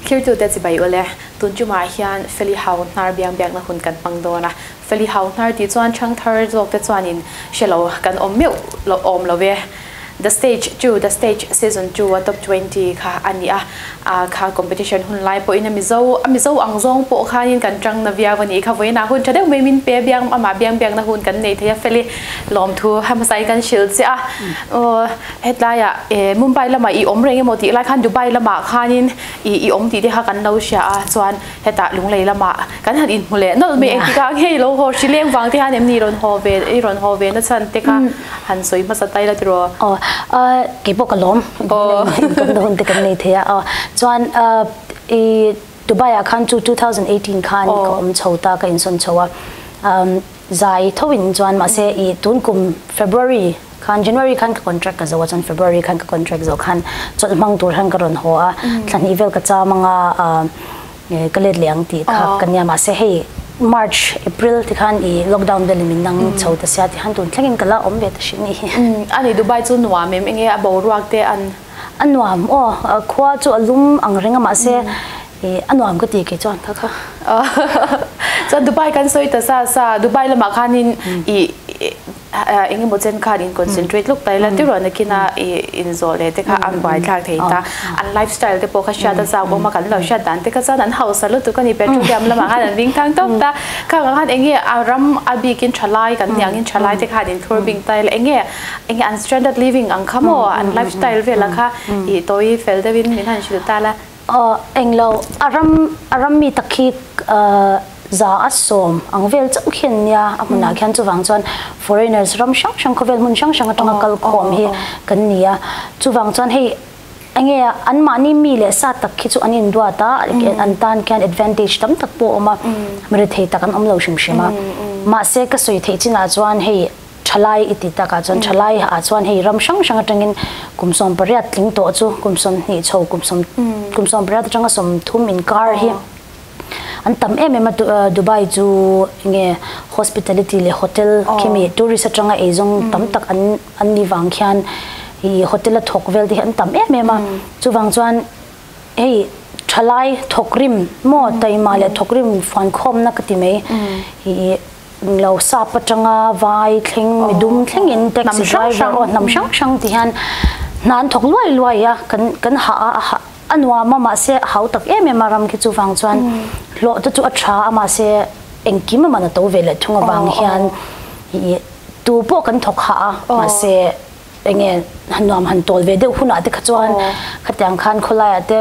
Thirtute chibai ule, tun tumah hian Feli Hau hnar biang biakna hun kan hmang dawn a. Feli Hau hnar tih chuan ṭhangthar zawkte chuanin hre lo kan awm meuh lo awm lo ve. The Stage 2, The Stage Season 2 a Top 20 kha a ni a, kha competition hun lai pawhin a Mizo, a Mizo ang zawng pawh khanin kan ṭang na viau a nih kha. Vawiinah hun ṭha deuh mai min pe biang, amah biang biakna hun kan nei thei a, Feli lawmthu hmasai kan hrilh che a. Aw. Hetlaiah eh Mumbai lamah i awm reng emaw tih lai khan Dubai lamah khanin i i awm tih te kha kan lo hria a, chuan hetah Lunglei lamah kan han inhmu leh nawlh mai engtikah nge i lo haw hri leng vang te hian em ni i rawn haw ve i rawn haw ve na chhan te kha han sawi hmasa tai la tiraw? Aw kei pawh ka lawm inkawmna hun te kan nei thei a, aw chuan i Dubai ah khan chu 2018 khan ka awm chho ta ka insawn chho a, zai tho in chuan mahse i tun kum February Khan January khan ka contract ka zo a chuan February khan ka contract zo khan chawlh hmang tur khan ka rawn haw a thla hnih vel ka cham anga ka let leh ang tih kha ka nia mahse hei March April ti khan i lockdown vel in min nang chho ta sia ti khan tun thlengin ka la awm ve ta hrim ni hi. Ani Dubai chu nuam em enge a boruak te an? A nuam aw khua chu a lum ang reng a mahse a nuam ka ti kei chuan kha kha. Chuan Dubai kan sawi ta sa sa Dubai lamah khanin i eng emaw chen khan in concentrate luk tai la ti rawn nakin a i in zawh leh te kha an buai thlak thei ta an lifestyle te pawh kha hriat a chak awm a kan lo hriat dan te kha chuan an hausa lutuk a ni petroleum lamah khan an ving thang tawp ta khang ang khan eng nge a ram a bikin thalai kan nih angin thalai te khan in thlur bing tai la eng nge eng nge an standard living ang kha maw an lifestyle vel ang kha i tawi fel deuhin min han hrilh ta la. Englo a ram a ram mi tak khi 110 ang vel chauh khi an nia a hmunah khian chuvang chuan foreigners ram hrang hrang khawvel hmun hrang hrang atanga kal khawm hi kan ni a chuvang chuan hei enge anmahni mi leh sa tak khi chu an induat a an tan khian advantage tam tak pawh a awm a rethei tak an awm lo hrim hrim a mahse ka sawi theih chinah chuan hei Thalai i ti takah chuan thalai ah chuan hei ram hrang hrang atangin kum 18 tling tawh chu kum 20 chho kum sawm kum 18 atanga 30 inkar hi an tam em em a Dubai chu enge hospitality leh hotel khimi tourist atanga eizawng tam tak an an ni vang khian ih hotel a thawk vel te hi an tam em em a chuvang chuan hei thalai thawkrim maw taima leh thawkrim fuankhawmna ka ti mai ih Lo sap atanga vai thleng midum thlengin taxi driver aw hnam hrang hrang ti hian hna an thawk luai luai a kan kan hah a a a nuam a mahse a hau tak em em a ram khi chuvang chuan hlawh te chu a tha a mahse engkim a man a to ve leh thung avang hian ih tu pawh kan thawk hah a mahse enge nuam han tawl ve deuh hunah te kha chuan khatiang khan khawlaiah te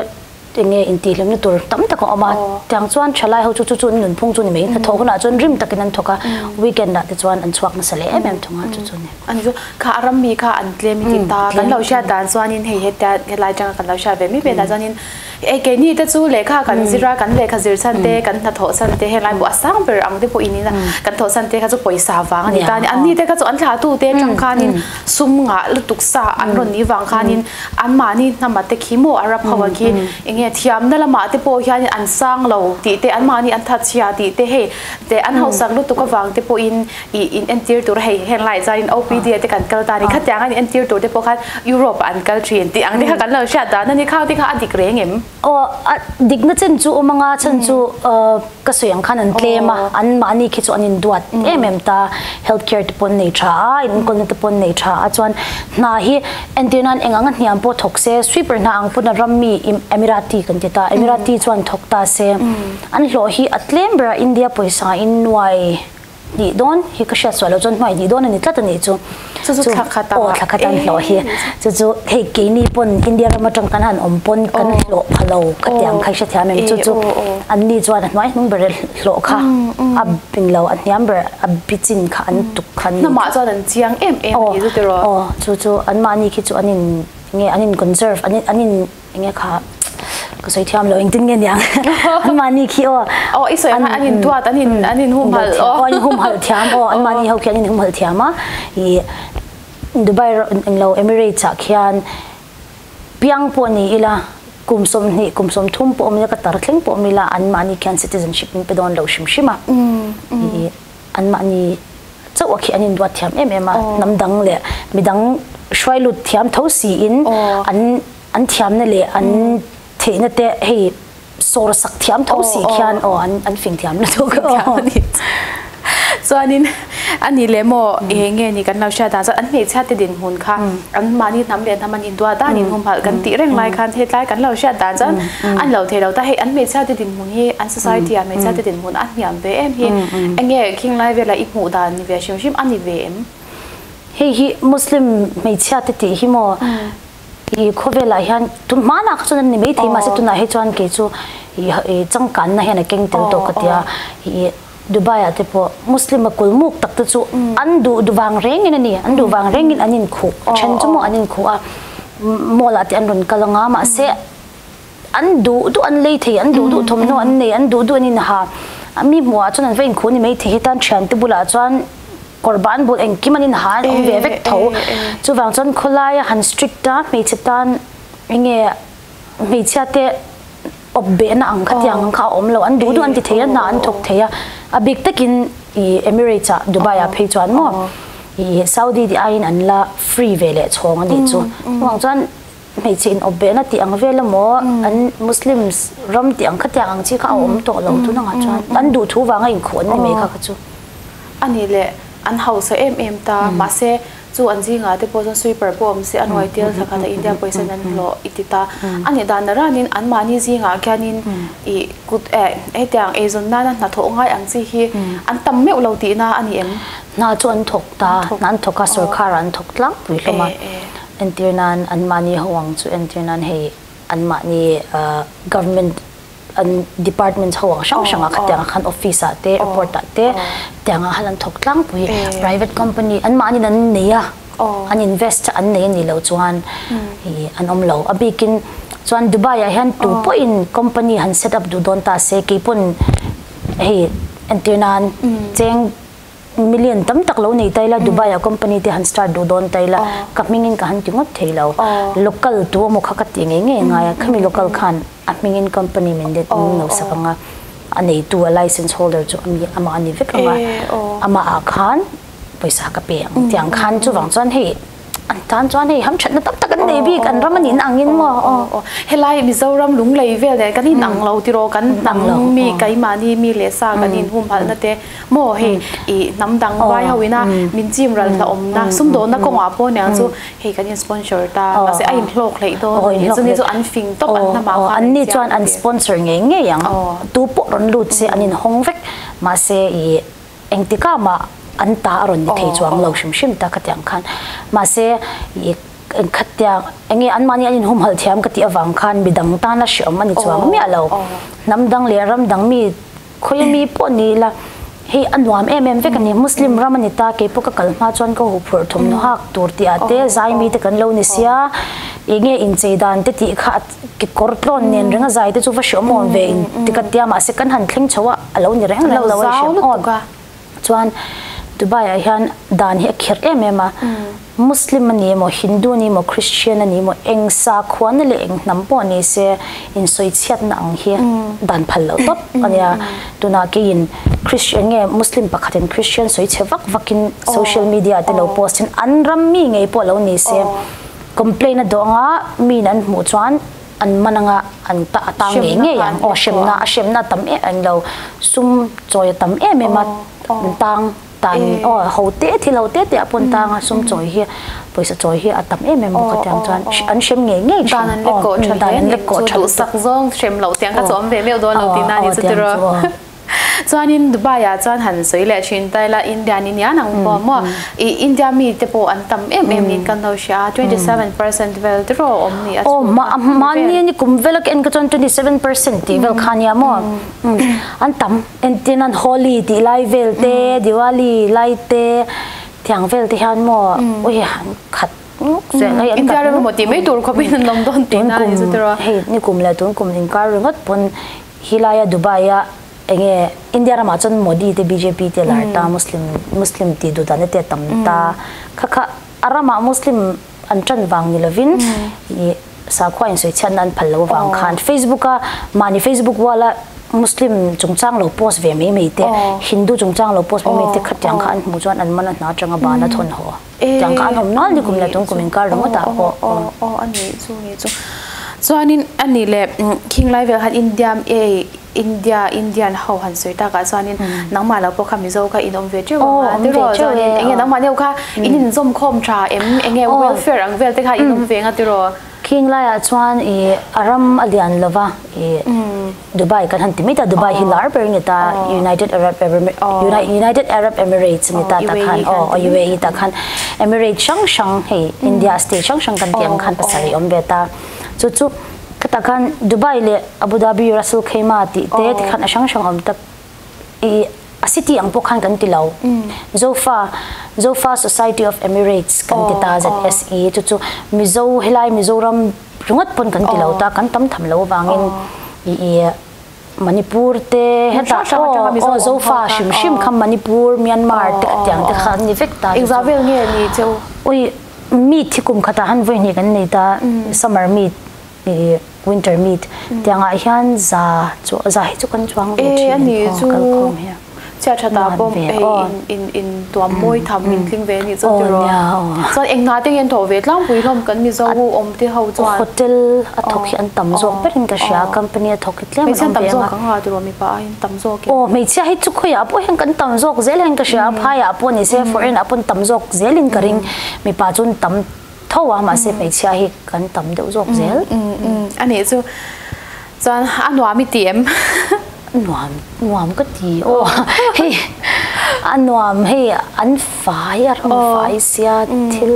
Enge intihhlimna tur tam tak a awm a, tiang chuan thalai ho chu chu chu an nunphung chu ni mai, hnathawh hunah chuan rim takin an thawk a, weekend ah te chuan an chhuak nasa leh em em thung a, chu chu a ni. Ani chu kha a ram mi kha an tlem i ti ta, kan lo hriat dan chuanin hei hetia helai atanga kan lo hriat ve mai vel ah chuanin e keini te chu lehkha kan zir a, kan lehkha zir chhan te, kan hnathawh chhan te helai pawh a sang ber ang te pawh in ina kan thawh chhan te kha chu pawisa vang a ni ta a ni, anni te kha chu an thlahtu te atang khanin sum ngah lutuk sa an rawn nih vang khanin Anmahni hnama te khi maw Arab ho ang khi enge thiamna lamah te pawh hianin an sang lo tih te anmahni an thatchhia tih te hei te an hausak lutuk avang te pawhin ih in entir tur hei heng laiah chuanin OPD ah te kan kal ta a ni khatiang a in entir tur te pawh khan Europe ah an kal thin tih ang te kha kan lo hriat dan a ni khang te kha a dik reng em? Aw a dikna chen chu awm anga chhan chu ka sawi ang khan an tlem a anmahni khi chu an induat em em ta health care te pawh an nei tha a inkawlna te pawh an nei tha a chuan hna hi entir nan eng anga hniam pawh thawk se sweeper hna ang pawn a ram mi Emirati kan ti ta Emirati chuan thawk ta se an hlawh hi a tlem ber a India pawisa in nuai Hnih dawn hi ka hriat suah loh chuan hnuai hnih dawn a ni tlat a nih chu. Chu chu thla khat ang. Aw thla khat an hlawh hi. Chu chu hei keini pawn India ram atang kan han awm pawn kan hlawh pha lo ka ti ang kha i hrethiam em chu chu an ni chuan a hnuai hnung ber hlawh kha a bing lo a hniam ber a bi chin kha an tuk kha an ni. Hnamah chuan an chiang em em a ni chu tiraw. Aw chu chu anmahni khi chu an in nge an in conserve an in an in Enge kha ka sawi thiam lo engtin nge niang an mahni khi aw aw i sawi an in duat an in an in hum hal aw an hum hal thiam aw an mahni ho khi an in hum hal thiam a i Dubai englo Emirates ah khian piang pawh ni ila kum 20 kum 30 pawh awm ila ka tar thleng pawh awm ila an mahni khian citizenship min pe dawn lo hrim hrim a i an mahni chauh a khi an induat thiam em em a hnam dang leh midang hruai lut thiam tho siin an an thiamna leh an theihna te hei sawr sak thiam tho si khian aw an an fing thiam lutuk aw. Chuanin a ni leh maw eng nge ni kan lo hriat dan chuan an hmeichhia te dinhmun kha an mahni hnam leh hnam an induah dan in humhalh kan tih reng lai khan hetlai kan lo hriat dan chuan an lo thei lo ta hei an hmeichhia te dinhmun hi an society ah hmeichhia te dinhmun a hniam ve em hi eng nge khing lai vela i hmuh dan ni ve hrim hrim a ni ve em? Hei hi Muslim hmeichhia te tih hi maw I khawvelah hian tun hmanah kha chuan an ni maithei mahse tunah hi chuan kei chu i changkanna hian a keng tel tawh ka ti a. I Dubai ah te pawh Muslim a kulmuk tak te chu an duh duh vang rengin a ni, an duh vang rengin an inkhuh, a then chu maw an inkhuh a, mall ah te an rawn kal anga mahse an duh duh an lei thei, an duh duh thawmhnaw an nei, an duh duh an inha, mi hmuh ah chuan an va inkhuh a ni maithei hi tan thiante bulah chuan kawr ban bul engkim an inha an awm ve vek tho. Chuvang chuan khawlaia han strict a hmeichhe tan enge hmeichhia te awp behna ang kha tiang ang kha a awm lo. An duh duh an ti thei a, hna an thawk thei a. A bik takin i Emirates ah Dubai ah phei chuan maw i Saudi tih aiin an la free ve leh chhawng a nih chu. Chuvang chuan hmeichhe in awp behna tih ang vel emaw an Muslims ram tih ang kha tiang ang chi kha a awm tawh lo tun angah chuan an duh thu vanga inkhuh an ni mai kha kha chu. A nih leh an hausa em em ta mahse chu an zingah te pawh chuan sweeper pawh awm se a nuai tel thla khat a India pawisa in an hlawh i ti ta. A nih dan ranin anmahni zingah khianin ih kut eh hetiang eizawn nana hnathawh ngai ang chi hi an tam meuh lo tihna a ni em? Hna chu an thawk ta, hna an thawk a sorkharah an thawk tlangpui hlawm a. Entir nan anmahni ho ang chu entir nan hei anmahni government an department ho ang hrang hrang ah khatiang ah khan office ah te airport ah te tiang ah khan an thawk tlangpui private company anmahni in an nei a an invest a an nei a nih loh chuan ih an awm lo a bikin chuan Dubai ah hian tu pawhin company han set up duh dawn ta se keipawn hei entir nan cheng Million tam tak lo nei ta ila Dubai ah company te han start duh dawn ta ila ka hmingin ka han ti ngawt thei lo. Local tu emaw kha ka ti ngei ngei ngai a, khami local khan a hmingin company min let min lo sak ang a, a neitu a license holder chu ami amah a ni vek ang a, amah ah khan pawisa ka pe ang tiang khan chuvang chuan hei An tan chuan hei hamthatna tam tak an nei bik, an ram a nih na angin maw? Aw. Helai Mizoram lunglei vel nen kan inang lo tiraw, kan hnam mi keimahni mi leh sa kan inhumhalhna te maw hei i hnam dang vai ho ina min chim ral hlauhawmna sumdawnna kawngah pawh aniang chu hei kan in sponsor ta mahse a inhlawk hleih dawn a ni chuni chu an fing tawp an hnamah khan an ni chuan an sponsor ngei ngei ang tu pawh rawn lut se an inhawng vek mahse i Engtikah mah an ta a rawn ni thei chuang lo hrim hrim ta ka ti ang khan. Mahse, i engkhattiang enge anmahni an inhumhalh thiam ka tih avang khan midang tana hreawm a ni chuang miah lo. Hnam dang leh ram dang mi khawia mi pawh ni ila hei a nuam em em vek a ni. Muslim ram a ni ta, kei pawh ka kal hma chuan ka huphurh thawmhnaw hak tur tih ah te zai mi te kan lo ni sia, enge inchei dan te tih kha kekawr tlawn nen renga zai te chu va hreawm awm ve in ti ka tia mahse kan han thleng chho a a lo ni reng reng lo a hreawm awm chuan Dubai ah hian dan hi a khirh em em a Muslim a ni emaw Hindu a ni emaw Christian a ni emaw eng sakhua na leh eng hnam pawh ni se insawi chhiatna ang hi dan phal loh tawp a nia tunah keiin Christian nge Muslim pakhatin Christian sawi chhe vak vakin social media te lo post in an ram mi ngei pawh lo ni se. Complaint a dawh anga miin an hmuh chuan an man anga an ta a tang ngei ngei ang. Aw hremna a hremna a tam em em lo sum chawi a tam em em a an tang tan aw ho te thil ho te te ah pawh an tang a sum chawi hi pawisa chawi hi a tam em em bawk a tiang chuan an hrem ngei ngei thin. Dan an lek kawh tha hle nih chu duhsak zawng hrem loh tiang kha chu awm ve meuh dawn lo tihna a ni chu tiraw. Chuanin Dubai ah chuan han sawi leh thin ta ila India ni nian ang pawh maw i India mi te pawh an tam em em niin kan lo hria a 27% vel te rawh awm ni a Aw mahni ani kum vel a ka en ka chuan 27% tih vel kha nia maw an tam entir nan Holi tih lai vel te Diwali lai te tiang vel te hian maw ui an khat India ram emaw tih mai tur khawpin an awm dawn tihna a ni chu tiraw. Hei ni kum leh tun kum inkar ringawt pawn Hilaia Dubai-a enge India ramah chuan Modi te bjp te lar ta Muslim Muslim tih duh dan te a tam ta kha kha a ramah Muslim an tan vang ni lovin ih sakhua insawi chhiatna an phal lo avang khan Facebook a mahni Facebook wall a Muslim chungchang lo post ve mai mai te Hindu chungchang lo post mai mai te khatiang kha an hmuh chuan an man a hna atanga ban a thawn haw tiang kha an awm nual ni kum leh tung kum inkar ringawt ah pawh. Aw a nih chu nih chu. Chuanin ani leh khing lai vel khan India e India Indian ho han sawi takah chuanin nangmah lo pawh kha Mizo kha in awm ve teuh ang a tiraw chuanin enge nangmah deuh kha in inzawm khawm tha em enge welfare ang vel te kha in awm ve ang a tiraw. Khing laiah chuan i a ram a lian lova i Dubai kan han ti mai ta Dubai hi lar ber a ni ta United Arab United Arab Emirates a ni ta tah khan aw UAE tah khan Emirates hrang hrang hei India state hrang hrang kan tih ang khan pasarih awm ve ta chu chu khatah khan Dubai leh Abu Dhabi Ras Al Khaimah tih te tikhan a hrang hrang awm tak i a city ang pawh khan kan ti lo Zofa Zofa Society of Emirates kan ti ta ZSE chu chu Mizo helai Mizoram ringawt pawn kan ti lo ta kan tam tham lo avangin i i Manipur te hetah aw aw Zofa hrim hrim kha Manipur Myanmar te khatiang te kha an ni vek ta Engzah vel nge ni cheu? Ui meet hi kum khatah han vawi hnih kan nei ta summer meet i winter meet tiangah hian za chu za hi chu kan chuang ve thin aw kal khawm hi Chhiat tha ta pawh hei in in tuam mawi tham min tling ve anih chu tiraw chuan eng hna te nge an thawh ve tlangpui hlawm kan Mizo awm te ho chuan hotel a thawk hi an tam zawk berin ka hria company a thawk hi tlem an awm ve ang a hmeichhia an tam zawk ang a tiraw mipa aiin tam zawk aw hmeichhia hi chu khawiah pawh hian kan tam zawk zel hian ka hria phaiah pawh ni se foreign ah pawh an tam zawk zelin ka ring mipa chu an tam tho a mahse hmeichhia hi kan tam deuh zawk zel. A nih chu chuan a nuam i ti em? Nuam nuam ka ti aw hei a nuam hei an fai a ram fai sia thil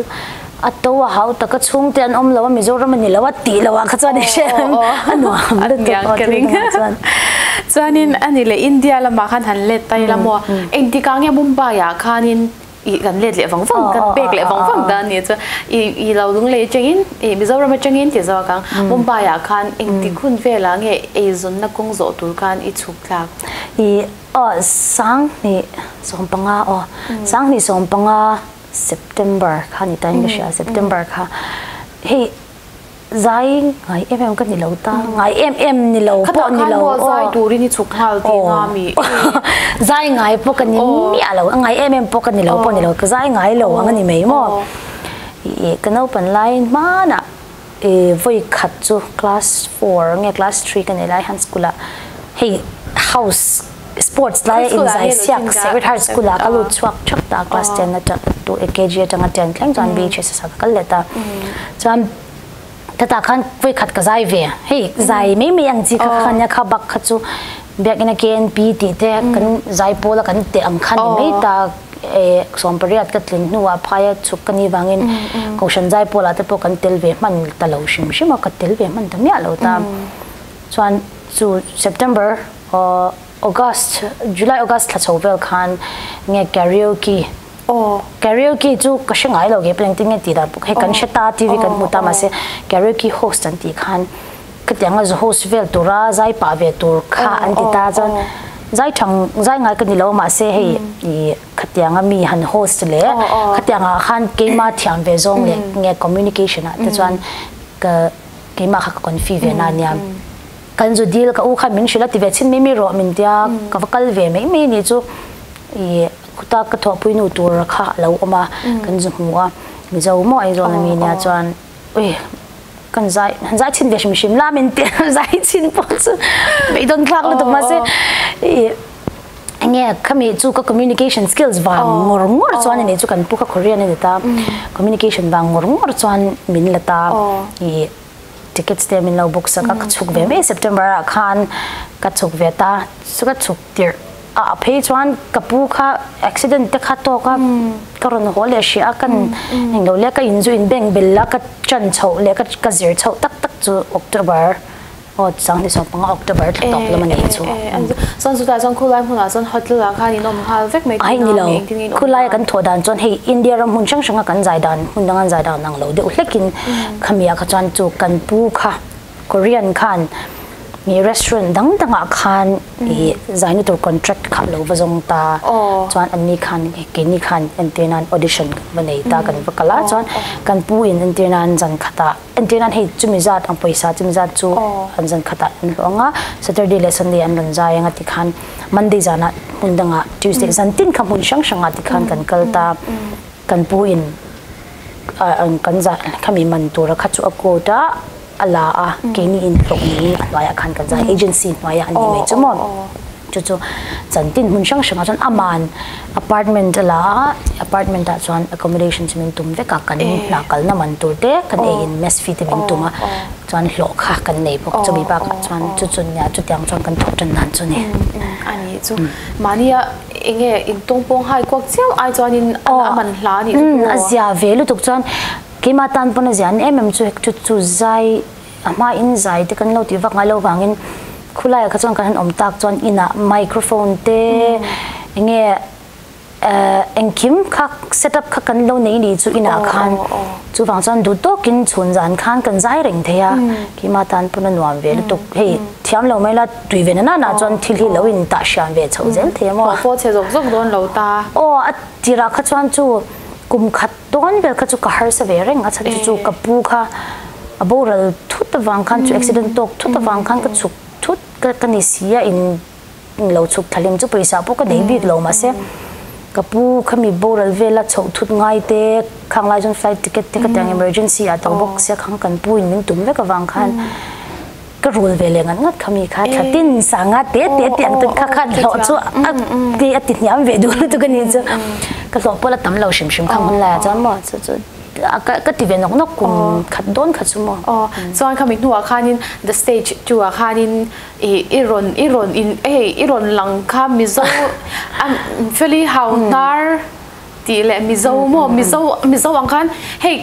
a to a hau tak a chhungte an awm lo a Mizoram a ni lo a tih loh ah kha chuan i hre em a nuam lutuk aw thil dangah chuan. Chuanin a ni leh India lamah khan han let ta ila maw engtikah nge Mumbai ah khanin I kan let leh vang vang kan pek leh vang vang ta ania chuan i i lo lung lei atangin i Mizoram atangin ti zawk ang Mumbai ah khan engtik hun velah nge eizawnna kawng zawh tur khan i chhuk thlak? I aw sanghnih sawmpanga aw sanghnih sawmpanga September kha ni ta in ka hria September kha hei Zai ngai em em ka ni lo ta, ngai em em ni lo pawh ni lo. Khatah khan maw zai turin i chhuk nghal tih nga mi? Zai ngai pawh ka ni miah lo, a ngai em em pawh ka ni lo pawh ni lo, ka zai ngai lo ang a ni mai maw. Ka naupan lai hmanah vawi khat chu class four nge class three ka nei lai hian school ah hei house sports laia inzai siak Sacred Heart School ah ka lut chhuak thak ta class ten atang tu KG atanga ten thleng chuan BHS ah ka kal leh ta chuan tata khan voi khat ka zai ve hei zai mai mai ang chi kha khan nia kha bak kha chu biakina KNP tih te kan zai pawla kan teh ang khan ni mai ta sawmpariat ka tlin hnuah phaia chhuk ka ni vangin kohhran zai pawlah te pawh kan tel ve hman ta lo hrim hrim a ka tel ve hman ta miah lo ta chuan chu September August, July August thla chho vel khan nge karaoke karaoke chu ka hre ngai lo ge pawh engtin nge tih dan pawh hei kan hre ta TV kan hmu ta mahse karaoke host an tih khan khatiang a host vel tura zai pah ve tur kha an ti ta chuan zai thang zai ngai ka ni lo mahse hei ih khatiang a mi han host leh khatiang ah khan keima thiam ve zawng leh nge communication ah te chuan ka keimah kha ka confi ve na ania. Kan zu dil ka u khan min hrilh a ti ve chin mai mai rawh min tia ka va kal ve mai mai a nih chu ih khuta ka thawhpui nu tur kha a lo awm a kan zu hmu a Mizo maw Aizawl ami nia chuan ui kan zai han zai chhin ve hrim hrim la min tia zai chhin pawh chu beidawn thlak lutuk mahse ih enge khami chu ka communication skills vang ngawr ngawr chuan a nih chu kan pu kha Korean a ni ta communication vang ngawr ngawr chuan min la ta ih. Tickets te min lo book sak a, ka chhuk ve mai September ah khan ka chhuk ve ta, chu ka chhuk tirh ah phei chuan ka pu kha accident te kha tawk a, ka rawn haw leh hrih a, kan englo leh ka in zu in bank bel a ka chan chhoh leh ka zir chhoh tak tak chu October aw sanghnih sawmpanga October thla tawp lam a nih chu. Chuan chutah chuan khulai hmunah chuan hotel ah khan in awm nghal vek mai tihna a mi engtin nge in awm Khulai a kan thawh dan chuan hei India ram hmun hrang hrang a kan zai dan hmun dang an zai dan ang lo deuh hlekin khami ah kha chuan chu kan pu kha Korean khan ih restaurant dang dang ah khan ih zaina tur contract kha a lo va zawng ta chuan anni khan keini khan entir nan audition kan va nei ta kan va kal a chuan kan pu in entir nan zan khatah entir nan hei chumi zat ang pawisa chumi zat chu an zan khatah an hlawh ang a Saturday leh Sunday an rawn zai ang a tikhan Monday zanah hmun dangah Tuesday zan tin kha hmun hrang hrangah tikhan kan kal ta kan pu in kan zah khami man tura kha chu a quote a. a la a, keini in hlawh neiin a hnuaiah khan kan zai, agency hnuaiah a ni mai chu maw. Chu chu chantin hmun hrang hrangah chuan aman apartment a la a, apartment ah chuan accommodation chu min tum vek a, kan hna kalna man tur te, kan ei in mess fee te min tum a, chuan hlawh kha kan nei bawk chumi bakah chuan chu chu nia chutiang chuan kan thawk tan dan chu ni. A ni chu mahnia enge intawng pawng hai kuak chiau ai chuanin a man hla a nih chu pawh. A zia ve lutuk chuan keimah tan pawn a zia an em em chu chu chu zai a hma in zai te kan lo tih vak ngai lo vangin khulaiah kha chuan kan han awm tak chuan inah microphone te enge Engkim kha set up kha kan lo nei ni chu inah khan chuvang chuan duh tawkin chhun zan khan kan zai reng thei a, keimah tan pawn a nuam ve lutuk. Hei thiam lo mai la tui ve na na chuan thil hi lo in tah hriam ve chhoh zel thei a maw. Aw pawh chhe zawk zawk dawn lo ta. Aw a tirah kha chuan chu kum khat dawn vel kha chu ka harsa ve reng a chhan chu chu ka pu kha a boral thut avang khan chu accident tawk thut avang khan ka chhuk thut ka ni si a in Lo chhuk thalim chu pawisa pawh ka nei bik lo mahse ka pu khami boral vela chhoh thut ngai te khang lai chuan flight ticket te ka tiang emergency ah to bawk sia khang kan pu in min tum vek avang khan ka rul ve leh ngat ngat khami kha thlatin sanga te te te ang te kha khan hlawh chu a ti a ti hniam ve duh lutuk a ni chu ka hlawh pawh la tam lo hrim hrim khang hun lai ah chuan maw chu chu ka ti ve nawk nawk kum khat dawn kha chu maw. Aw chuan khami hnuah khanin the stage two ah khanin I i rawn i rawn in hei i rawn lang kha Mizo a Feli Hauhnar tih leh Mizo maw Mizo Mizo ang khan hei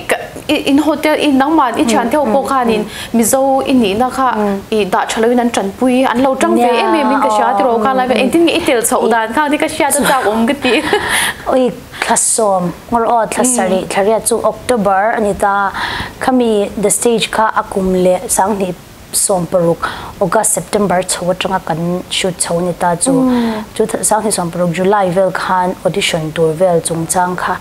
in hotel in nangmah i thian theuh pawh khanin Mizo i nihna kha i dah tha loin an tanpui an lo tang ve em em in ka hria tiraw khan lai engtin nge i tel chhoh dan kha ni ka hriat a chak awm ka ti. Oi thla sawm ngawr aw thla sarih thla riat chu October a ni ta khami the stage kha a kum leh sanghnih 16 August September chho atanga kan shoot chho ni ta chu chu 2016 July vel khan audition tur vel chungchang kha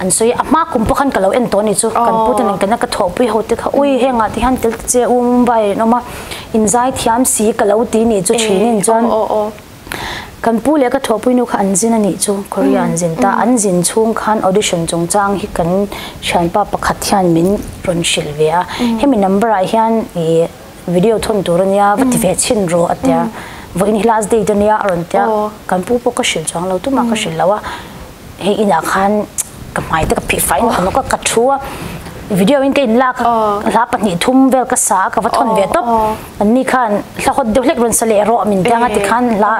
an sawi a hma kum pawh khan ka lo en tawh a ni chu kan pu te nen kana ka thawhpui ho te kha ui hengah te hian tel ta che u Mumbai an awm a inzai thiam si ka lo ti ni chu thinin chuan Kan pu leh ka thawhpui nu kha an zin a nih chu, Korea an zin ta. An zin chhung khan audition chungchang hi kan thianpa pakhat hian min rawn hrilh ve a. Hemi number ah hian ih video thawn tur a nia, va ti ve chhin rawh a tia. Vawiin hi last date a nia a rawn tia. Kan pu pawh ka hrilh chuang lo, tumah ka hrilh lo a. Hei inah khan ka hmai te ka phih fai nawk nawk a, ka thu a, video in ka in lak a, hla pahnih thum vel ka sa a, ka va thawn ve tawp. Anni khan hla hawt deuh hlek rawn sa leh rawh min tiang a ti khan hla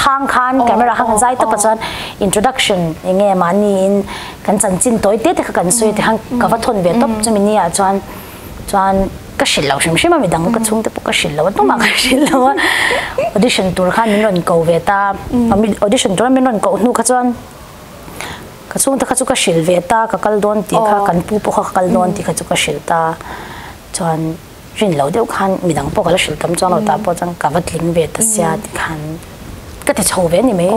hang khan camera hang an zai tawp a chuan introduction eng nge mahni in kan chanchin tawi te te kha kan sawi te khan ka va thawn ve tawp chumi ni ah chuan chuan ka hrilh lo hrim hrim a midang ka chhungte pawh ka hrilh lo a tumah ka hrilh lo a audition tur khan min rawn ko ve ta audition tura min rawn koh hnu kha chuan ka chhungte kha chu ka hrilh ve ta ka kal dawn tih kha kan pu pawh kha ka kal dawn tih kha chu ka hrilh ta chuan rin lo deuh khan midang pawh ka la hrilh tam chuang lo ta pawh chuan ka va tling ve ta sia ti khan ka ti chho ve ni mai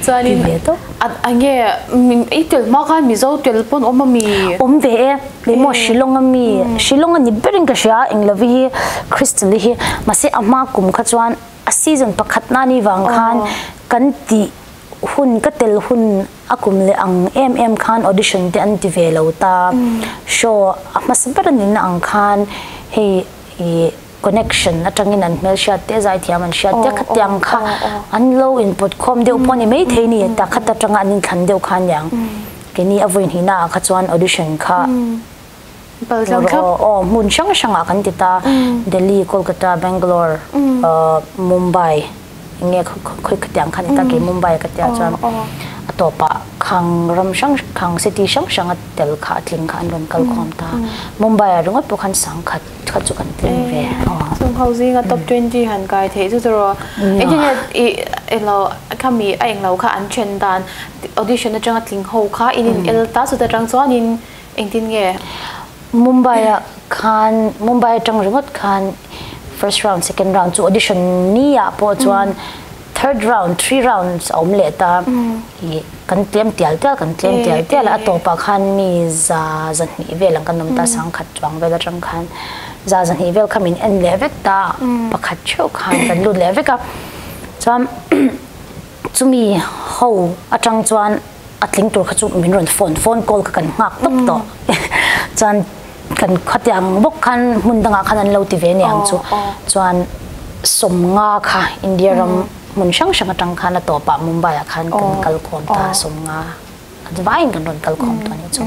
chuanin a nge i tel hma khan Mizo tel pawn awm a mi awm ve e leh maw Shillong a mi Shillong a ni berin ka hria englovi hi Crystal hi mahse a hma kum kha chuan a season pakhat na ni vang khan kan tih hun ka tel hun a kum leh ang em em khan audition te an ti ve lo ta show a hmasa ber a nihna ang khan hei ih connection atangin an hmelhriat te zaithiam an hriat te khatiang kha an lo inpawt khawm deuh pawh a ni maithei ni ta khat atanga an inthlan deuh kha aniang keini a vawi hnihna ah kha chuan audition kha aw hmun hrang hrangah kan ti ta Delhi, Kolkata, Bangalore, Mumbai enge khawi khatiang kha ni ta kei Mumbai ka tia chuan a tawpah khang ram hrang khang city hrang hranga tel kha a tling kha an rawn kal khawm ta Mumbai ah ringawt pawh khan sangkhat kha chu kan tling ve chung ho zinga top 20 han kai theih chu tiraw engtin nge i englo khami a englo kha an then dan audition atanga tling ho kha in in el ta chuta tang chuanin engtin nge Mumbai ah khan Mumbai atang ringawt khan first round second round chu audition ni ah pawh chuan third round three rounds a awm leh ta ih kan tlem tial tial kan tlem tial tial a a tawpah khan mi za zahnih vel ang kan awm ta sangkhat chuang vel atang khan za zahnih vel kha min en leh vek ta pakhat theuh khan kan lut leh vek a chuan chumi ho atang chuan a tling tur kha chu min rawn phone phone call kha kan nghak tawp tawh chuan. Kan khatiang bawk khan hmun dangah khan an lo ti ve aniang chu. Chuan 50 kha India ram hmun hrang hrang atang khan a tawpah Mumbai ah khan kan kal khawm ta 50. An vaiin kan rawn kal khawm tawh a nih chu.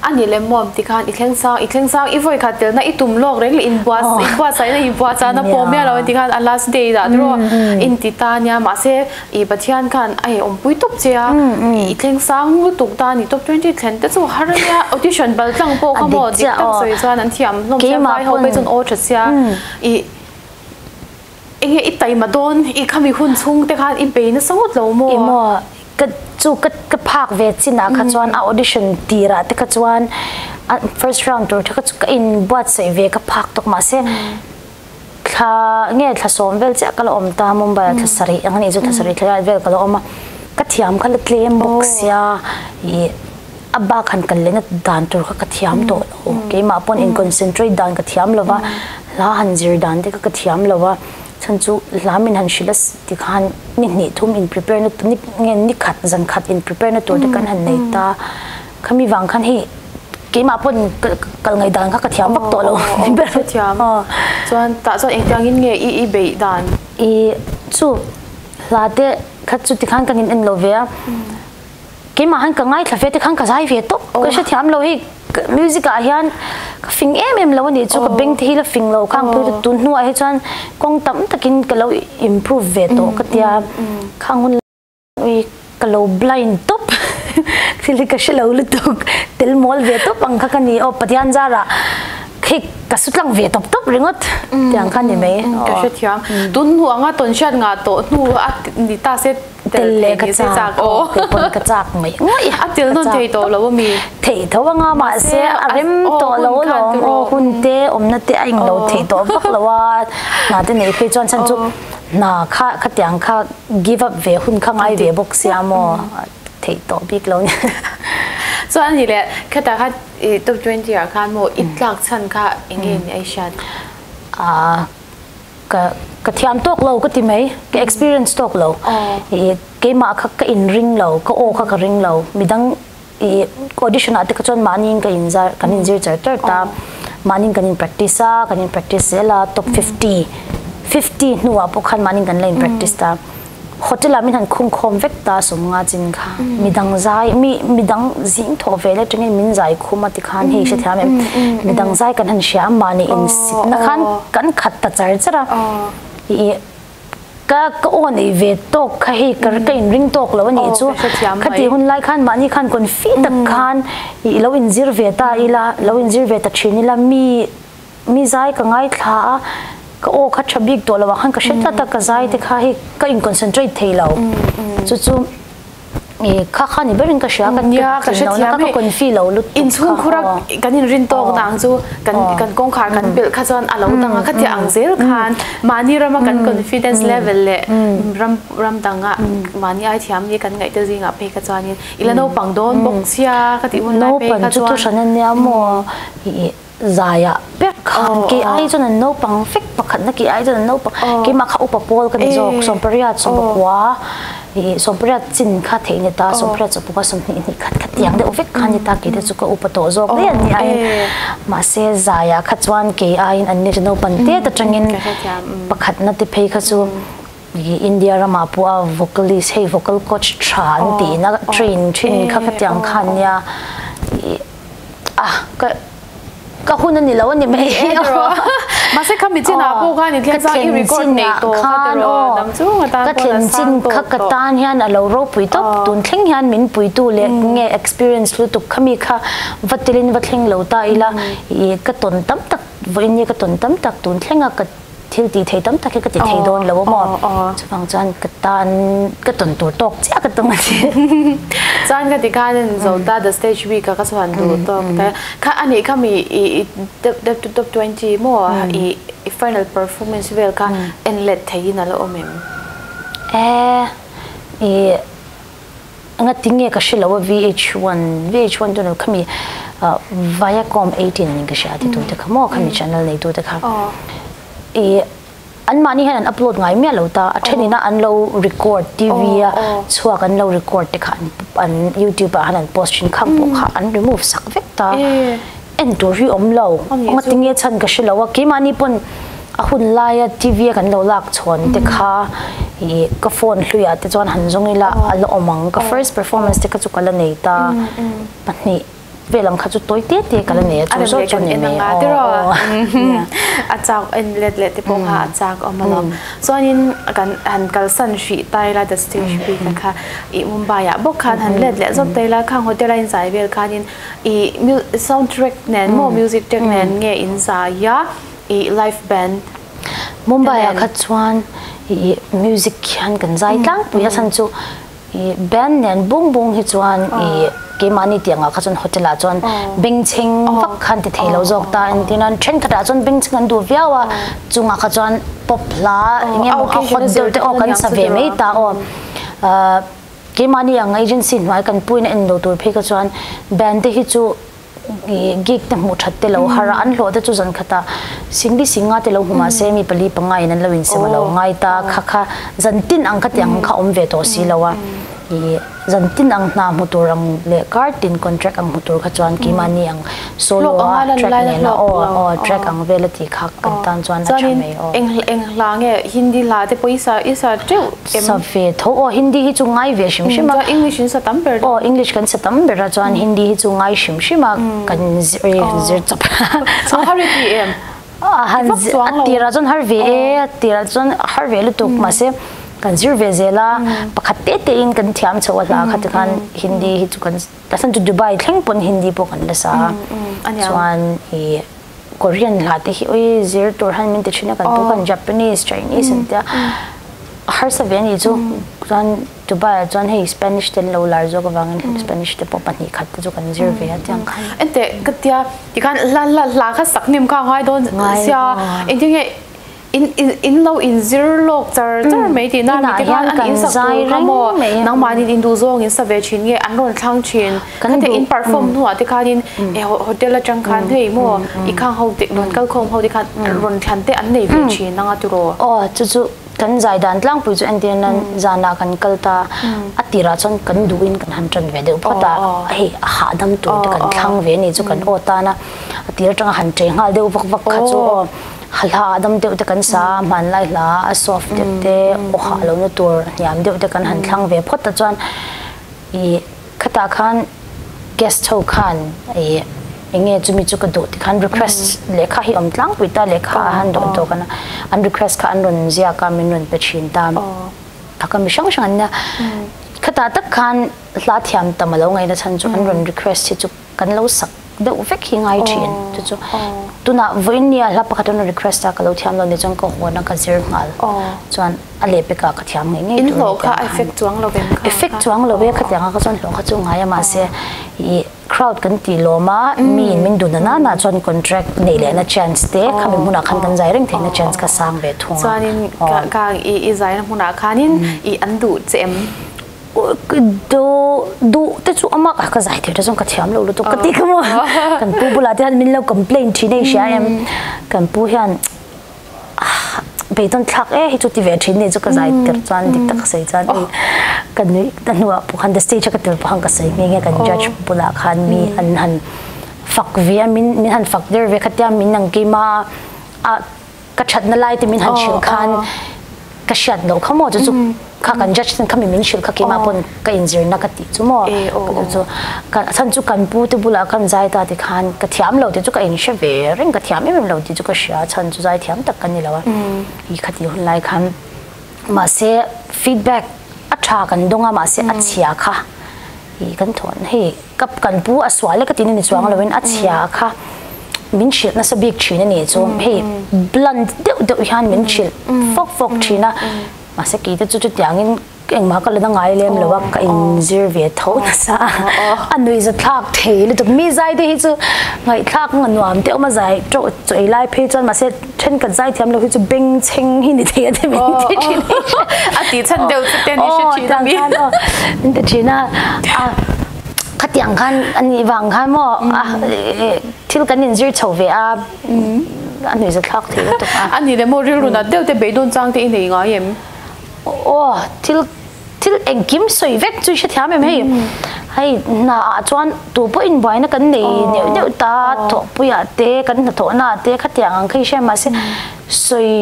A nih lem maw ti khan i thleng sang i thleng sang i vawi khat telna i tum lawk reng leh inbuat inbuatsaihna inbuatchahna pawh miah lo ti khan a last day dah te rawh in ti ta nia mahse i Pathian khan a awmpui tawp che a i thleng sang lutuk ta a ni top 20 thlen te chu har ania audition bal tlang pawh kha maw dik tak sawi chuan an thiam hlawm sia vai ho phei chuan aw tha sia i Enge i taima dawn i khami hun chhung te khan i bei nasa ngawt lo maw? Emaw ka chu ka ka phak ve chin ah kha chuan a audition tir ah te kha chuan a first round tur te kha chu ka in buatsaih ve ka phak tawk mahse thla nge thla sawm vel chiah ka la awm ta Mumbai ah thla sarih ang anih chu thla sarih thla riat vel ka la awm a ka thiam kha la tlem bawk sia ih a bak han kal lehna dan tur kha ka thiam tawh lo keimah pawn in concentrate dan ka thiam lo va hla han zir dan te kha ka thiam lo va chhan chu hla min han hrilh a ti khan ni hnih thum in prepare na ni nge ni khat zan khat in prepare na tur te kan han nei ta khami vang khan hei keimah pawn kal ngaih dan kha ka thiam vak tawh lo ni ber thiam chuan tah chuan engtiangin nge i i beih dan i chu hla te kha chu tikhan kan in en lo ve a Keimah han ka ngaithla ve te khan ka zai ve tawp, ka hrethiam lo hei music ah hian ka fing em em lo a nih chu ka beng te hi la fing lo khang pui tun hnuah hi chuan kawng tam takin ka lo improve ve tawh ka tia khang hun ui ka lo blind tawp thil hi ka hre lo lutuk tel mawl ve tawp ang kha ka ni aw Pathian zarah hei ka su tlang ve tawp tawp ringawt tiang kha ni mai ka hrethiam tun hnu anga tawn hriat ngah tawh hnu a ni ta se Tel leh ka chak aw kei pawn ka chak mai ngawih a tel nawn thei tawh lo ami thei tho anga mahse a rem tawh lo alawm aw hun te awmna te a englo thei tawh vak lo a hna te nei phei chuan chhan chu hna kha khatiang kha give up ve hun kha ngai ve bawk sia maw theih tawh bik lo nia chuan ani leh khatah khan i top 20 ah khan maw i tlak chhan kha enge ni a i hriat a Ka ka thiam tawk lo ka ti mai, ka experience tawk lo. I keimah kha ka in ring lo, ka aw kha ka ring lo. Midang i audition ah te kha chuan mahniin ka in zar kan in zir char char ta. Mahniin kan in practice a, kan in practice zel a, top 50 50 hnuah pawh khan mahniin kan la in practice ta. Hotel ah min han khung khawm vek ta sawmnga chin kha midang zai mi midang zing thawh ve leh tangin min zai khum a ti khan hei hrethiam em midang zai kan han hria a mahni in sit na khan kan khat ta char char a i ka ka aw nei ve tawk kha hei ka ka in ring tawk lo a nih chu khati hun lai khan mahni khan confi tak khan i lo in zir ve ta ila lo in zir ve ta thin ila mi Mi zai ka ngaithla a, ka aw kha tha bik tawh lo ah khan ka hre tlat a, ka zai te kha hei ka in concentrate thei lo. Chu chu i kha kha ni berin ka hria, ka tlin lo na kha ka confi lo lutuk kha. Inchhung khura kan in rin tawk na ang chu kan kan kawngkhar kan pelh kha chuan a lo dang a, khatia ang zel khan mahni rama kan confidence level leh ram ram danga mahni ai thiam ni kan ngaih te zingah phei kha chuanin i la naupang dawn bawk sia ka tih hun lai phei kha chuan. Naupan chu thuhran a nia maw i Zaiah ber khan kei ai chuan an naupang vek pakhatna kei ai chuan an naupang keimah kha upa pawl ka ni zawk sawmpariat sawmpakua ih sawmpariat chin kha theih ni ta sawmpariat sawmpakua sawmhnih hnih khat kha tiang deuh vek kha ni ta kei te chu ka upa tawh zawk daih an ni aiin mahse zaiah kha chuan kei aiin an ni chu naupan tet atangin pakhatna te phei kha chu India ramah pawh a vocalist hei vocal coach tha an tihna train thin kha khatiang kha an nia ih a ka ka hun a ni lo a ni mai mahse kha mi chinah pawh khan i thlen sang i record nei tawh kha te rawh dam chung atan ka thlen chin kha ka tan hian a lo ropui tawp tun thleng hian min puitu leh nge experience lutuk kha mi kha va telin va thleng lo ta ila i ka tawn tam tak vawiin nge ka tawn tam tak tun thlenga ka Thil tih thei tam tak hi ka ti thei dawn lo a maw? Chuvang chuan ka tan ka tawn tur tawk chiah ka tum a ni. Chuan ka ti khan in zo ta the stage week a ka chuan duh tawk ta. Kha a nih kha mi i top 20 maw i final performance vel kha en let thei in a la awm em? E i Engati nge ka hre lo a VH1 VH1 chu ni khami Viacom 18 niin ka hria a titu te kha maw khami channel neitu te kha i an mahni hian an upload ngai miah lo ta a thenin a an lo record TV a chhuak an lo record te kha an YouTube ah khan an post thin khang pawh kha an remove sak vek ta. En tur hi awm lo. Ngatinge chhan ka hre lo a, keimahni pawn a hun laia TV a kan lo lak chhawn te kha ih ka phone hluiah te chuan han zawng ila a la awm ang. Ka first performance te kha chu ka la nei ta pahnih vel ang kha chu tawi te te ka la nei a, chu zawk chu a ni mai. Aw aw. A chak en let leh te pawh kha a chak awm alawm. Chuanin kan han kalsan hrih ta ila the stage bik a kha ih Mumbai ah bawk khan han let leh zawk ta ila khang hotel a inzai vel khanin I sound track nen maw music track nen nge in zai a i live band Mumbai ah kha chuan i music hian kan zai tlangpui a chhan chu i band nen bung bung hi chuan i keimahni tiang ah kha chuan hotel ah chuan bengchheng vak khan ti thei lo zawk ta entir nan thenkhat ah chuan bengchheng an duh viau a chungah kha chuan pop hla eng emaw a hot deuh te aw kan sa ve mai ta aw. Keimahni ang agency hnuai kan puiin a en lo tur phei kha chuan band te hi chu gig te hmuh that te lo har a, an hlawh te chu zan khatah singli singa te lo hmu mahse mi pali panga in an lo insem a lo ngai ta kha kha zan tin ang kha tiang kha awm ve tawh si lo a, ih zan tin ang hna hmu tur ang leh kar tin contract ang hmu tur kha chuan keimahni ang solo a track nena aw aw track ang vel a tih kha kan tan chuan a tha mai aw. Eng eng hla nge Hindi hla te pawh i sa i sa teuh em? Sa ve tho aw Hindi hi chu ngai ve hrim hrim a. Chuan English in sa tam ber aw English kan sa tam ber a chuan Hindi hi chu ngai hrim hrim a kan zir zir chawp a har i ti em? A han a tirah chuan har ve e a tirah chuan har ve lutuk mahse kan zir ve zel a pakhat te te in kan thiam chho a hla kha tikhan Hindi hi chu kan ta chhan chu Dubai thleng pawn Hindi pawh kan la sa a chuan ih Korean hla te hi ui zir tur han min ti thin a kan pu khan Japanese Chinese an tia a harsa ve anih chu chuan Dubai ah chuan hei Spanish te an lo lar zawk avangin Spanish te pawh pahnih khat te chu kan zir ve a tiang khan. Enteh ka tia tikhan hla hla hla kha sak hnim kha a ngai dawn sia engtin nge In in in lo in zir lawk char char mai tih na mi te khan an in sak tur kha maw nangmahni in duh zawng in sa ve thin nge an rawn thlang thin kha te in perform hnuah te khanin e hotel atang khan hei maw i khang ho te rawn kal khawm ho te khan rawn thlan te an nei ve thin anga tiraw. Aw chu chu kan zai dan tlangpui chu entir nan zanah kan kal ta a tirah chuan kan duhin kan han tan ve deuh phawt a hei a hahdam tur te kan thlang ve a ni chu kan aw tan a a tir atanga han ṭe nghal deuh vak vak kha chu aw. Hla a dam deuh te kan sa a, hmanlai hla a soft deuh te, aw hah lohna tur hniam deuh te kan han thlang ve phawt ta chuan ih khatah khan guest ho khan ih eng nge chumi chu ka duh ti khan request lehkha hi awm tlangpui ta lehkha a han dawh dawk a an request kha an rawn ziak a min rawn pe thin ta a ka mi hrang hrang an nia khatah tak khan hla thiam tam a lo ngaihna chhan chu an rawn request hi chu kan lo sak deuh vek hi ngai thin chu chu tunah vawiin nia hla pakhat an rawn request a ka lo thiam lo ni chuan ka hawn a ka zir nghal chuan a leh pekah ka thiam ngei ngei tur hlawh kha effect chuang lo em kha effect chuang lo e khatiang a ka chuan hlawh kha chu ngai a mahse i crowd kan ti lawm a mi in min dun a na chuan contract nei leh na chance te khami hmunah khan kan zai reng theihna chance kha sang ve thung a chuanin ka i zai na hmunah khanin i an duh che em Do duh te chu ama ka zai thei te chuan ka thiam lo lutuk ka ti ka maw kan pu bulah te hian min lo complain thin a i hria em kan pu hian beidawn thlak e hi chu ti ve thin ni chu ka zai tir chuan dik tak ka sawi chuan ei ka nuih ta hnuah pawh khan the stage a ka tel pawh khan ka sawi nghe nghe kan judge bulah khan mi an han fak ve a min min han fak der ve khatia min ang keima a ka thatna lai te min han hrilh khan ka hriat loh kha maw chu chu kha kan judge ten khami min hrilh kha keimah pawn ka inzirna ka tih chu maw ka chu ka chhan chu kan pu te bulah khan zai ta ti khan ka thiam lo tih chu ka inhre ve reng ka thiam em em lo tih chu ka hria chhan chu zai thiam tak ka ni lo a i khati hun lai khan mahse feedback a tha kan dawng a mahse a chhia kha i kan thawn hei ka kan pu a sual e ka tih na ni chuang loin a chhia kha min hrilh nasa bik thin a ni chu hei blunt deuh deuh hian min hrilh fawk fawk thin a mahse kei te chu chutiangin engmah ka la na ngai lem lo a ka inzir ve tho nasa a nuihza thlak thei lutuk mi zai te hi chu ngaihthlak a nuam te awm a zai tawh chaw ei lai phei chuan mahse thenkhat zai thiam lo hi chu bengchheng hi ni thei a ti min ti thin a ti chhan deuh chu te ni hre thin a mi min ti thin a khatiang khan ani vang khan maw thil kan inzir chho ve a a nuihza thlak thei lutuk a ani le maw rilru nat deuh te beidawn chang te i nei ngai em aw thil. Thil engkim sawi vek chu i hrethiam em hei? Hei hna ah chuan tu pawh inbuaina kan nei neuh neuh ta, thawhpuiah te, kan hnathawhna ah te khatiang ang kha i hria mahse sawi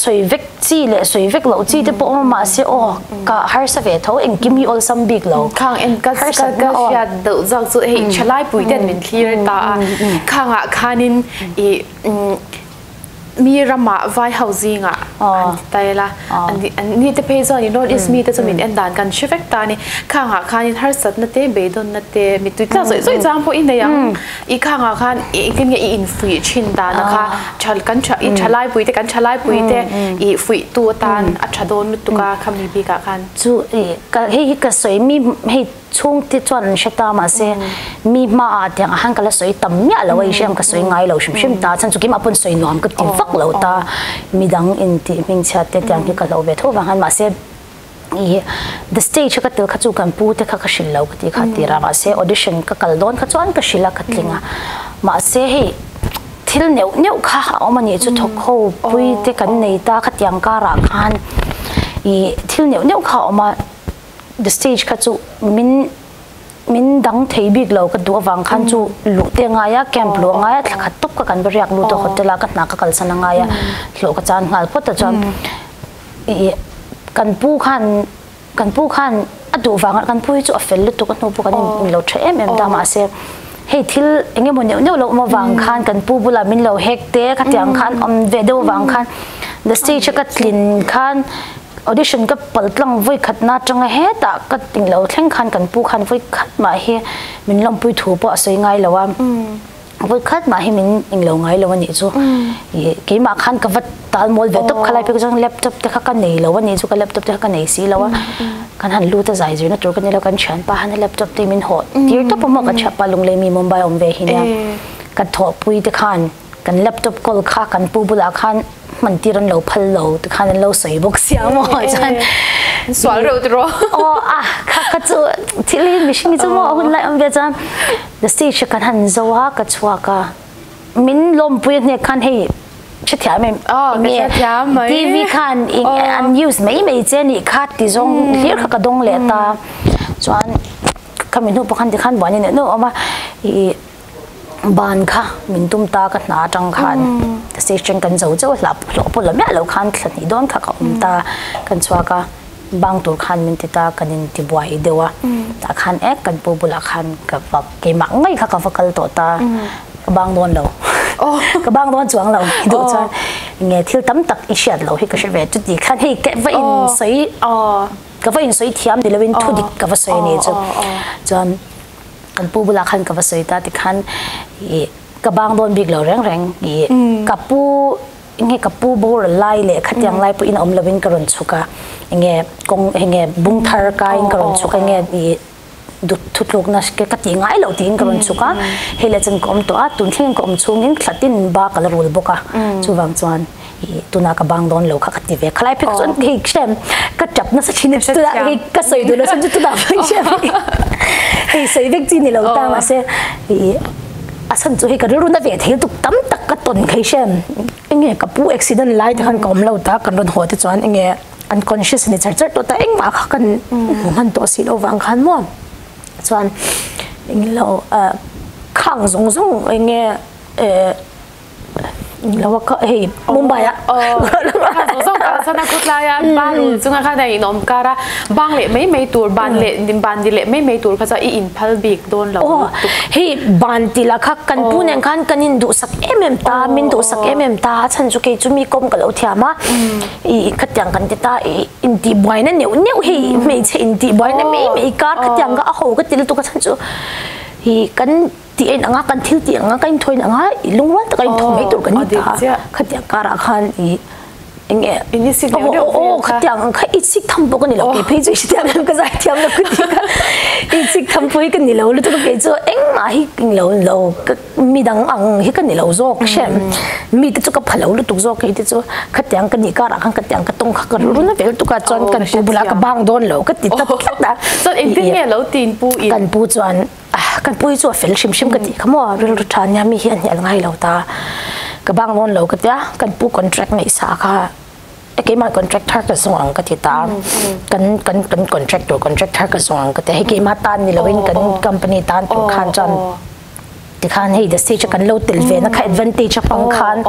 sawi vek chi leh sawi vek loh chi te pawh awm a mahse aw ka harsa ve tho engkim hi awlsam bik lo. Khang en ka ka hriat deuh zawk chu hei thalai pui ten min thlir ta a, khangah khanin i Mi ramah vai ho zingah an ti ta ila, an ni te phei chuan North East mite chu min en dan kan hre vek ta a ni. Khangah khanin harsatna te, beidawnna te, mittui tlak zawih zawih chang pawh i nei ang. I khangah khan engtin nge i infuih thin dan a kha tha kan tha i thalai pui te kan thalai pui te i fuihtu atan a tha dawn lutuk a khami bikah khan. Chu i hei hi ka sawi mi hei Chhungte chuan an hre ta mahse mi hmaah tiang ah han ka la sawi tam miah lo a i hriam ka sawi ngai lo hrim hrim ta chhan chu keimah pawn sawi nuam ka ti vak lo ta midang intih hmingchhiat te tiang hi ka hlauh ve tho vang han mahse i the stage a ka tel kha chu kan pu te kha ka hrilh lo ka ti kha tir a mahse audition ka kal dawn kha chuan ka hrilh a ka tling a mahse hei thil neuh neuh kha a awm a nih chu thawk ho pui te kan nei ta khatiang karah khan i thil neuh neuh kha a awm a. The stage kha chu min min dang thei bik lo ka duh avang khan chu luh te ngai a camp luh a ngai a thla khat tawp ka kan va riak lut a hotel a ka hna ka kalsan a ngai a hlawh ka chan nghal phawt a chuan ih kan pu khan kan pu khan a duh vang a kan pu hi chu a fel lutuk a hnu pawh kan in lo tha em em ta mahse hei thil eng emaw neuh neuh lo awm avang khan kan pu bulah min lo hek te khatiang khan awm ve deuh avang khan the stage a ka tlin khan Audition ka pal tlang vawi khatna atanga hetah ka tih lo thleng khan kan pu khan vawi khat mah hi min lawmpui thu pawh a sawi ngai lo a, vawi khat mah hi min englo ngai lo a nih chu. Ih keimah khan ka va tal mawl ve tawp kha lai phei chuan laptop te kha ka nei lo a nih chu ka laptop te kha ka nei si lo a, kan han lut a zai zirna tur ka ni lo kan thianpa han laptop te min hawh tir tawp a maw kan thianpa lunglei mi Mumbai awm ve hi nia ka thawhpui te khan kan laptop kawl kha kan pu bulah khan hman tir an lo phal lo ti khan an lo sawi bawk sia maw chuan sual reuh tiraw aw a kha kha chu thil hi mihring hi chu maw a hun lai awm ve chuan the stage kan han zo a ka chhuak a min lawmpui a hnek khan hei hrethiam em nge TV khan an use mai mai che nih kha ti zawng hlir kha ka dawng leh ta chuan khami hnu pawh khan tikhan buan in a awm a i Ban kha min tum ta ka hna atang khan station kan zo chauh a hlap hlawh pawh la miah lo khan thla hnih dawn kha ka awm ta kan chhuak a bang tur khan min ti ta kan in ti buai deuh a tah khan ek kan pu bulah khan ka va keimah ngei kha ka va kal tawh ta ka bang dawn lo ka bang dawn chuang lo duh chuan nge thil tam tak i hriat lo hi ka hre ve chuti khan hei ka va in sawi ka va in sawi thiam ni loin thu dik ka va sawi a ni chu chuan Kan pu bulah khan ka va sawi ta tikhan i ka bang dawn bik lo reng reng i ka pu enge ka pu boral lai leh khatiang lai pawhin a awm lovin ka rawn chhuk a enge kawng enge bung thar kaiin ka rawn chhuk a enge i thutlukna ka tih ngai loh tiin ka rawn chhuk a hei leh chan ka awm tawh a tun thlengin ka awm chhungin thlatin ba ka la rul bawk a chuvang chuan I tuna ka bang dawn lo kha ka ti ve khalai phek chuan hei hrem ka tap nasa thin em tuna hei ka sawi duh lo chuan chu tuna phei hrem hei sawi vek chi ni lo ta mahse i a chhan chu hei ka rilru na ve thei lutuk tam tak ka tawn phei hrem enge ka pu accident lai te khan ka awm lo ta kan rawn haw te chuan enge unconscious ni char char tawh ta engmah kha kan hmu hman tawh si lo vang khan maw chuan englo khang zawng zawng enge lo ka hei Mumbai a zo ka sana khutlai a ban chunga kha dai in om kara bang le mai mai tur ban le ban di le mai mai tur kha cha i in phal bik don lo hei ban ti la kha kan pu nen khan kan in du sak em em ta min du sak em em ta chan chu ke chu mi kom ka lo thiam a i khatiang kan ti ta in ti buai na neu neu hei mei che in ti buai na mei mei kar khatiang ka a ho ka til tu ka chan chu hi kan Tih en anga kan thil tih anga ka inthawi anga i lungrual taka inthaw mai tur kan ni ta khatiang karah khan i enge aw khatiang ang kha i chik tham pawh ka ni lo kei phei chu i hrethiam em ka zai thiam lo ka ti kha i chik tham pawh hi ka ni lo lutuk a kei chu engmah hi lo lo midang ang hi ka ni lo zawk hrem mi te chu ka pha lo lutuk zawk kei te chu khatiang ka nih karah khan khatiang ka tawng kha ka ru na vel tuk a chuan kan pu bulah ka bang dawn lo ka ti ta tlat a chuan engtin nge lo tin pu in kan pu chuan Kan pu hi chu a fel hrim hrim ka tih kha maw, rilru tha nia mi hi a hnial ngai lo ta, ka bang nawn lo ka tia, kan pu contract neih sa kha Keimah contract thar ka zawng ang ka ti ta. Kan kan kan contract tur contract thar ka zawng ang ka ti. Hei keimah tan ni loin kan company tan tur khan chuan tikhan hei the stage kan lo tel ve na kha advantage a pang khan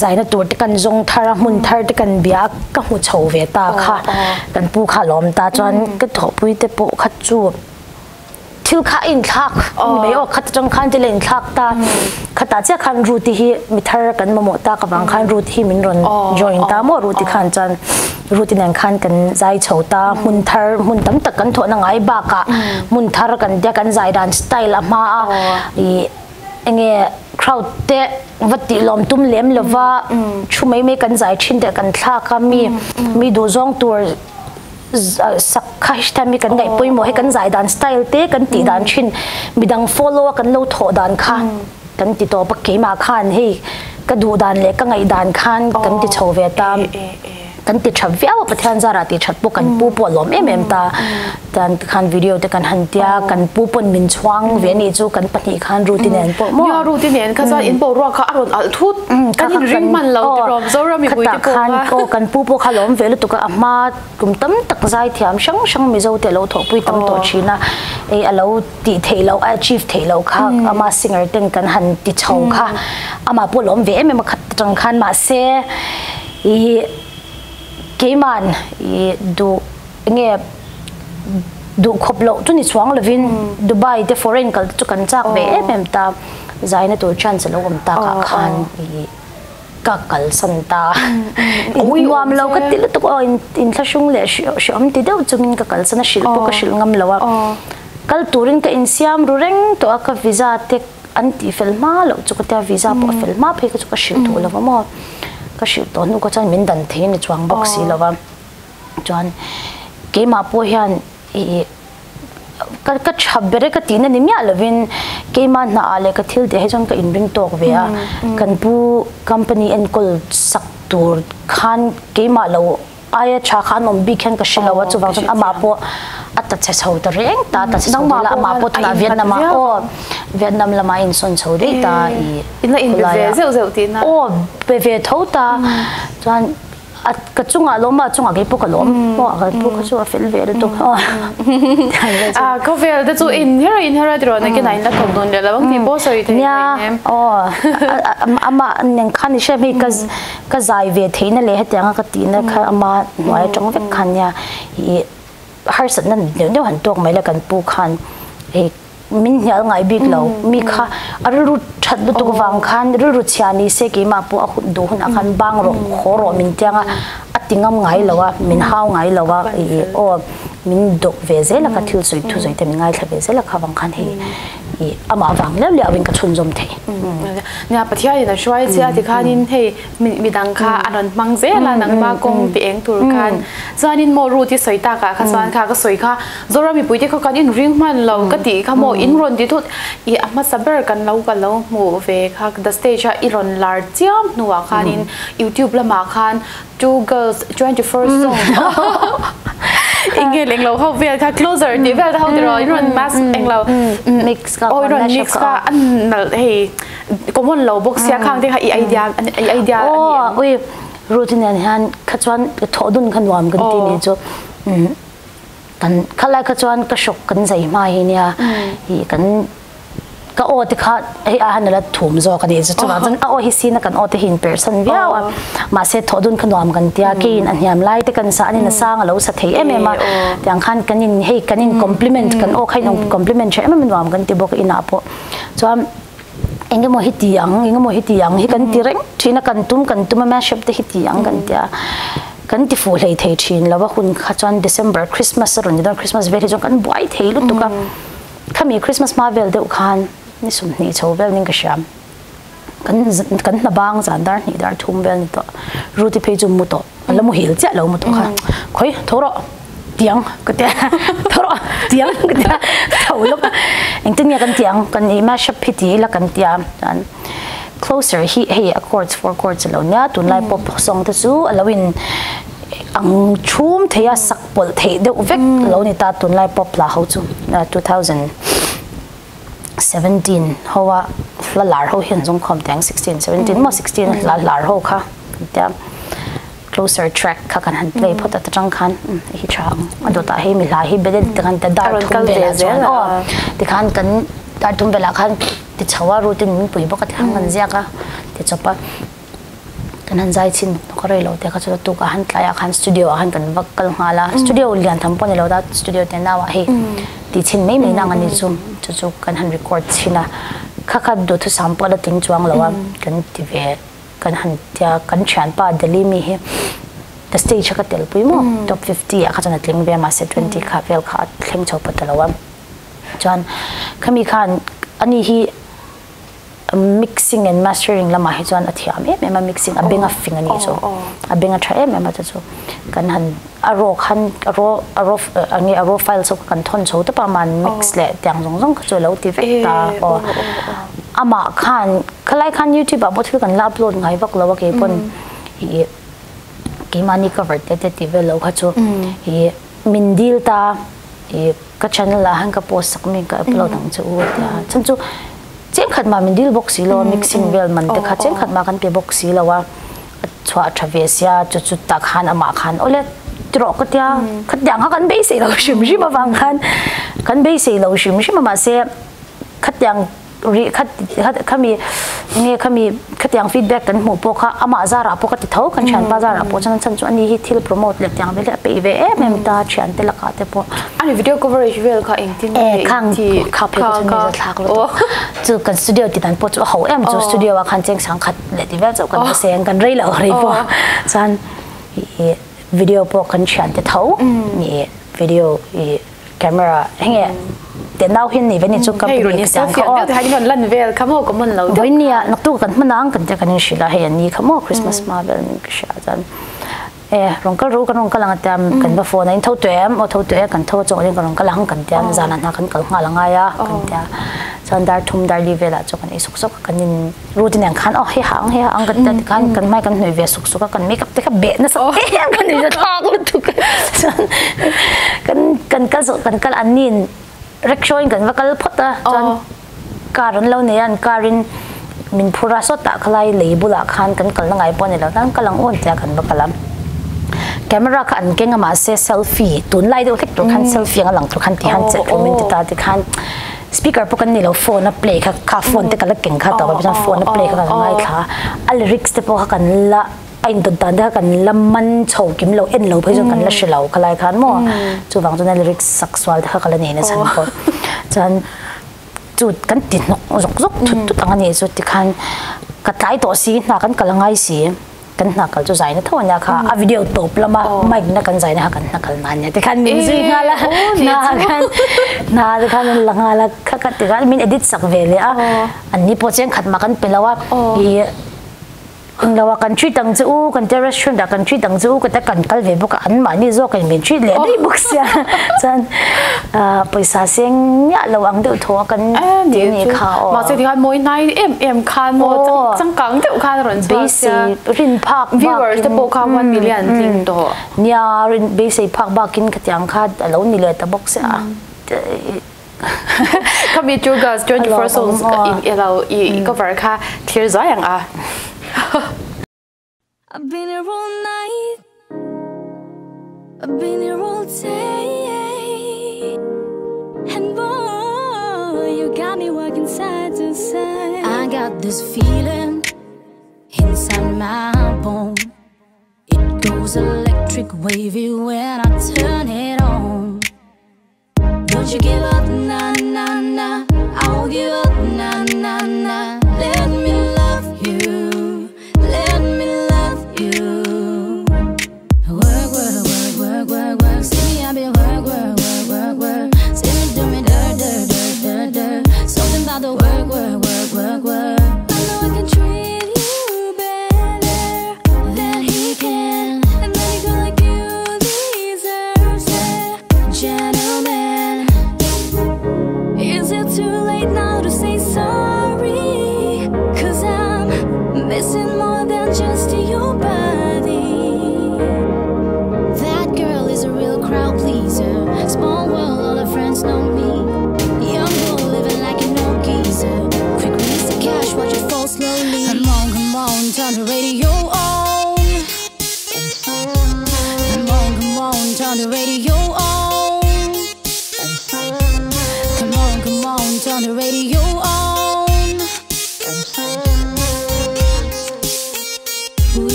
zaina tur te kan zawng thar a hmun thar te kan bia ka hmu chho ve ta kha kan pu kha lawm ta chuan ka thawhpui te pawh kha chu thil kha in thlak ni mai aw khat atang khan thil a in thlak ta khatah chiah khan Ruth-i hi mi thar kan mamawh tak avang khan Ruth hi min rawn join ta maw Ruth-i khan chuan Ruth-i nen khan kan zai chho ta hmun thar hmun tam tak kan thawhna ngai bakah hmun thar kan tia kan zai dan style a hma a ih enge crowd te va tih lawm tum lem lova thu mai mai kan zai thin te kan thlak a mi mi duhzawng tur sak kha hetiang mi kan ngaih pawimawh hi kan zai dan style te kan tih dan thin midang follow a kan lo thawh dan kha kan ti tawp a keimah khan hei ka duh dan leh ka ngaih dan khan kan ti chho ve ta kan ti tha viau a Pathian zarah tih that pawh kan pu pawh a lawm em em ta tan khan video te kan han tia kan pu pawn min chhuang ve anih chu kan pahnih khan Ruti nen pawh maw Nia Ruti nen kha chuan in boruak kha a rawn alh thut kan inring hman lo ti rawm Zoram mipui te pawh kha aw kan pu pawh kha lawm ve lutuk a a hma Kum tam tak zaithiam hrang hrang Mizo te a lo thawhpui tam tawh thin a, ei a lo tih theih loh, a achieve theih loh kha ama singer ten kan han ti chho kha amah pawh lawm ve em em a khat atang khan mahse ih keiman ih duh enge duh khawp loh chu ni chuang lovin Dubai te foreign kal te chu kan chak ve em em ta zaina tur chance a lo awm takah khan ih. Ka kalsan ta. Nuam lo ka ti lutuk aw inthlahrung leh hreawm ti deuh chungin ka kalsan a hrilh pawh ka hrilh ngam lo a. Kal turin ka insiam ru reng tawh a ka visa te an tih fel hma loh chu ka tia visa pawh a fel hma phei kha chu ka hrilh duh lo va maw. Ka hrilh tawh hnu kha chuan min dan thei a ni chuang bawk si lo va. Chuan keimah pawh hian ih Ka ka tha ber e ka tihna ni miah lovin keimah hnaah leh ka thil tih hi chuan ka inring tawk ve a, kan pu company enkawl sak tur khan keimah lo aia tha kha an awm bik hian ka hre lo a, chuvang chuan amah pawh a ta chhe chho ta reng ta, ta chhe chho ta amah pawh tunah Vietnam ah aw Vietnam lamah a insawn chho daih ta i khulai ah aw be ve tho ta chuan. A ka chungah lawm a chungah kei pawh ka lawm maw ka pu kha chu a fel ve lutuk a khawvel te chu in her in her a tiraw nakin a in la thawk dawn leh lo ang tih pawh sawi thei nia aw ama neng khan i hre hmei ka ka zai ve theihna leh hetianga ka tihna kha ama hnuai atang vek khan nia i harsatna neuh neuh han tawk mai la kan pu khan hei Min hnial ngai bik lo. Mi kha a rilru that lutuk vang khan rilru chhia ni se keimah pawh a hun duh hunah khan bang rawh haw rawh min tiang a, a ti ngam ngai lo a, min hau ngai lo a, ih aw min dawk ve zel a ka thil sawi thu sawi te min ngaithla ve zel a kha vang khan hei ih amah vang leuh leuh in ka chhunzawm thei. Nia Pathianin a hruai che a tikhanin hei midang kha a rawn hmang zel a nangma kawng ti eng tur khan chuanin maw Ruth i sawi takah kha chuan kha ka sawi kha Zoram mipuite kha kan inring hman lo ka tih kha maw in rawn ti thut i a hmasa ber kan lo ka lo hmuh ve kha the stage a i rawn lar chiam hnuah khanin youtube lamah khan two girls 24 song enge leng lo ho vel kha closer tih vel te ho tiraw in rawn mask englo mix kha aw in rawn mix kha an nalh hei common lo bawk sia khang te kha i idea i idea ani em ui routine nen hian kha chuan thawh dun kha nuam kan ti ni chu Kan khalai kha chuan ka hrawk kan zai hma hi nia i kan ka aw te kha hei a han la thum zawk ani chu chuvang chuan a aw hi sin a kan aw te hi in per san viau a mahse thawh dun kha nuam kan tia keiin a hniam lai te kan sa anin a sang a lo sa thei em em a tiang khan kan in hei kan in compliment kan aw kha in compliment tha em em a nuam kan ti bawk a inah pawh chuan engemaw hi ti ang engemaw hi ti ang hi kan ti reng thin a kan tum kan tum a mashup te hi ti ang kan tia kan ti fuh hlei thei thin lo a hun kha chuan December Christmas a rawn ni dawn Christmas vel hi chuan kan buai thei lutuk a khami Christmas hma vel deuh khan ni sawmhnih chho vel ning ka hria kan kan hna bang zan dar hnih dar thum vel ni tawh Ruti phei chu mu tawh a la muhil chiah lo mu tawh kha khawi tho rawh tiang ka tia tho rawh tiang ka tia tho lawk a engtin nge kan tiang kan i mashup hi ti ila kan tia chuan closer hi hei a chords four chords a lo nia tunlai pop song te chu a lo in ang chhum thei a sak pawlh theih deuh vek lo ni ta tunlai pop hla ho chu 2017 ho a hla lar ho hian zung khawm teng 16 17 maw 16 hla lar ho kha kan tia. Closer track kha kan han play phawt a ta tang khan hi tha ang a dawtah hei mi hla hi beden tikhan ta dar thum velah chuan aw tikhan kan dar thum velah khan ti chho a routine min pui bawk a tikhan kan ziak a ti chawp a kan han zai chhin nawk a rei lo te kha chu tukah han tlaiah khan studio ah khan kan va kal nghal a studio lian tham pawh ni lo ta studio te nau ah hei ti chhin mai mai nang ani chu chu chu kan han record chhin a kha kha duhthusam pawh la tling chuang lo a kan ti ve Kan han tia kan thianpa Delhi mi hi the stage a ka tel pui maw top 50 ah kha chuan a tling ve a mahse 20 kha vel kha a thleng chho pawh ta lo a chuan khami khan ani hi mixing and mastering lamah hi chuan a thiam em em a mixing a beng a fing a nih chu a beng a tha em em a chu chu kan han a raw khan a raw a raw enge a raw file chu kan thawn chho tawp a man mix leh tiang zawng zawng kha chu a lo ti vek ta aw amah khan Khalai khan YouTube ah pawh thil kan la upload ngai vak lo a kei pawn ih keimahni cover te te tih vel lo kha chu ih min dil ta ih ka channel ah han ka post sak mi ka upload ang che u a tia chhan chu cheng khat mah min dil bawk si lo a mixing vel man te kha cheng khat mah kan pe bawk si lo a a chhuah tha ve sia chu chu tak khan amah khan awle tirawh ka tia khatiang kha kan beisei lo hrim hrim avang khan kan beisei lo hrim hrim a mahse khatiang Rih kha khami nge khami khatiang feedback kan hmuh pawh kha amah zarah pawh ka ti tho kan thianpa zarah pawh chuan chhan chu ani hi thil promote leh tiang vel hi a peih ve em em ta thiante lakah te pawh. Ani video coverage vel kha engtin nge khang kha phei kha chu ni za thlak lutuk chu kan studio ti dan pawh chu a ho em chu studio ah khan cheng sang khat leh ti vel chauh kan la seng kan rei lo rei pawh chuan video pawh kan thiante tho video camera henge te nau hin ni veni chu company ka chang kha aw hai lan vel kha mo common lo voi nia naktu kan hmanang kan te kan in hrila hei ani kha mo Christmas ma vel min ka hria chuan e rong kal ru kan rong kal anga tiam kan va phone a in tho tu em aw tho tu e kan tho chawk in kan rong kal ang kan tiam zan ah hna kan kal nghal angai a kan tia chuan dar thum dar li velah chu kan ei suk suk a kan in Ruti nen khan aw hei ha ang hei ha ang kan ti a tikhan kan hmai kan hnawih ve suk suk a kan makeup te kha beh nasa em kan in thlak lutuk chuan kan kan kal zawh kan kal an nin rickshaw in kan va kal phawt a chuan car an lo nei a an car in min phur a sawtah khalai lei bulah khan kan kalna ngai pawh a ni lo tan kal ang awn tia kan va kal a camera kha an keng a mahse selfie tunlai deuh hlek tur khan selfie anga lang tur khan ti han chet tum in ti ta tikhan Speaker pawh kan ni lo phone a play kha kha phone te ka la keng kha tawp a chuan phone a play kha kan ngaithla a lyrics te pawh kha kan la a indawt dan te kha kan la man chho kim lo en lo phei chuan kan la hre lo khalai khan maw chuvang chuan a lyrics sak sual te kha ka la nei nasa pawh chuan chu kan ti hnawk zawk zawk thut thut ang a nih chu tikhan ka tlai tawh si hna kan kal a ngai si. Kan hna kal chu zaina tho ania kha a video tawp lama mic na kan zaina kha kan hna kal na ania tikhan min zui nghal a hna khan hna te khan an la nghal a kha kha tikhan min edit sak ve leh a an ni pawh chiang khat mah kan pe lo a i englo a kan treat ang che u kan tia restaurant ah kan treat ang che u ka tia kan kal ve bawk a an mahni zawk in min treat leh daih bawk sia chuan pawisa seng miah lo ang deuh thaw a kan ti a nih kha aw. Mahse tikhan mawi hnai em em khan maw changkang deuh khan a rawn chhuak sia. Beisei rin phak bakin. Viewers te pawh kha 1 million tling tawh. Nia rin beisei phak bakin khatiang kha a lo ni leh ta bawk sia. Khami Two Girls 24 Songs i lo i cover kha thlir zuai ang a. I've been here all night I've been here all day And boy you got me walking side to side I got this feeling inside my bone It goes electric wavy when I turn it on Don't you give up na na na I won't give up na na na Let me love you Let me love you Work work work work work work See me I be work work work work work See me do me dirt dirt dirt dirt dirt Something about the work work work work work I know I can treat you better than he can And any girl like you deserves it Gentleman.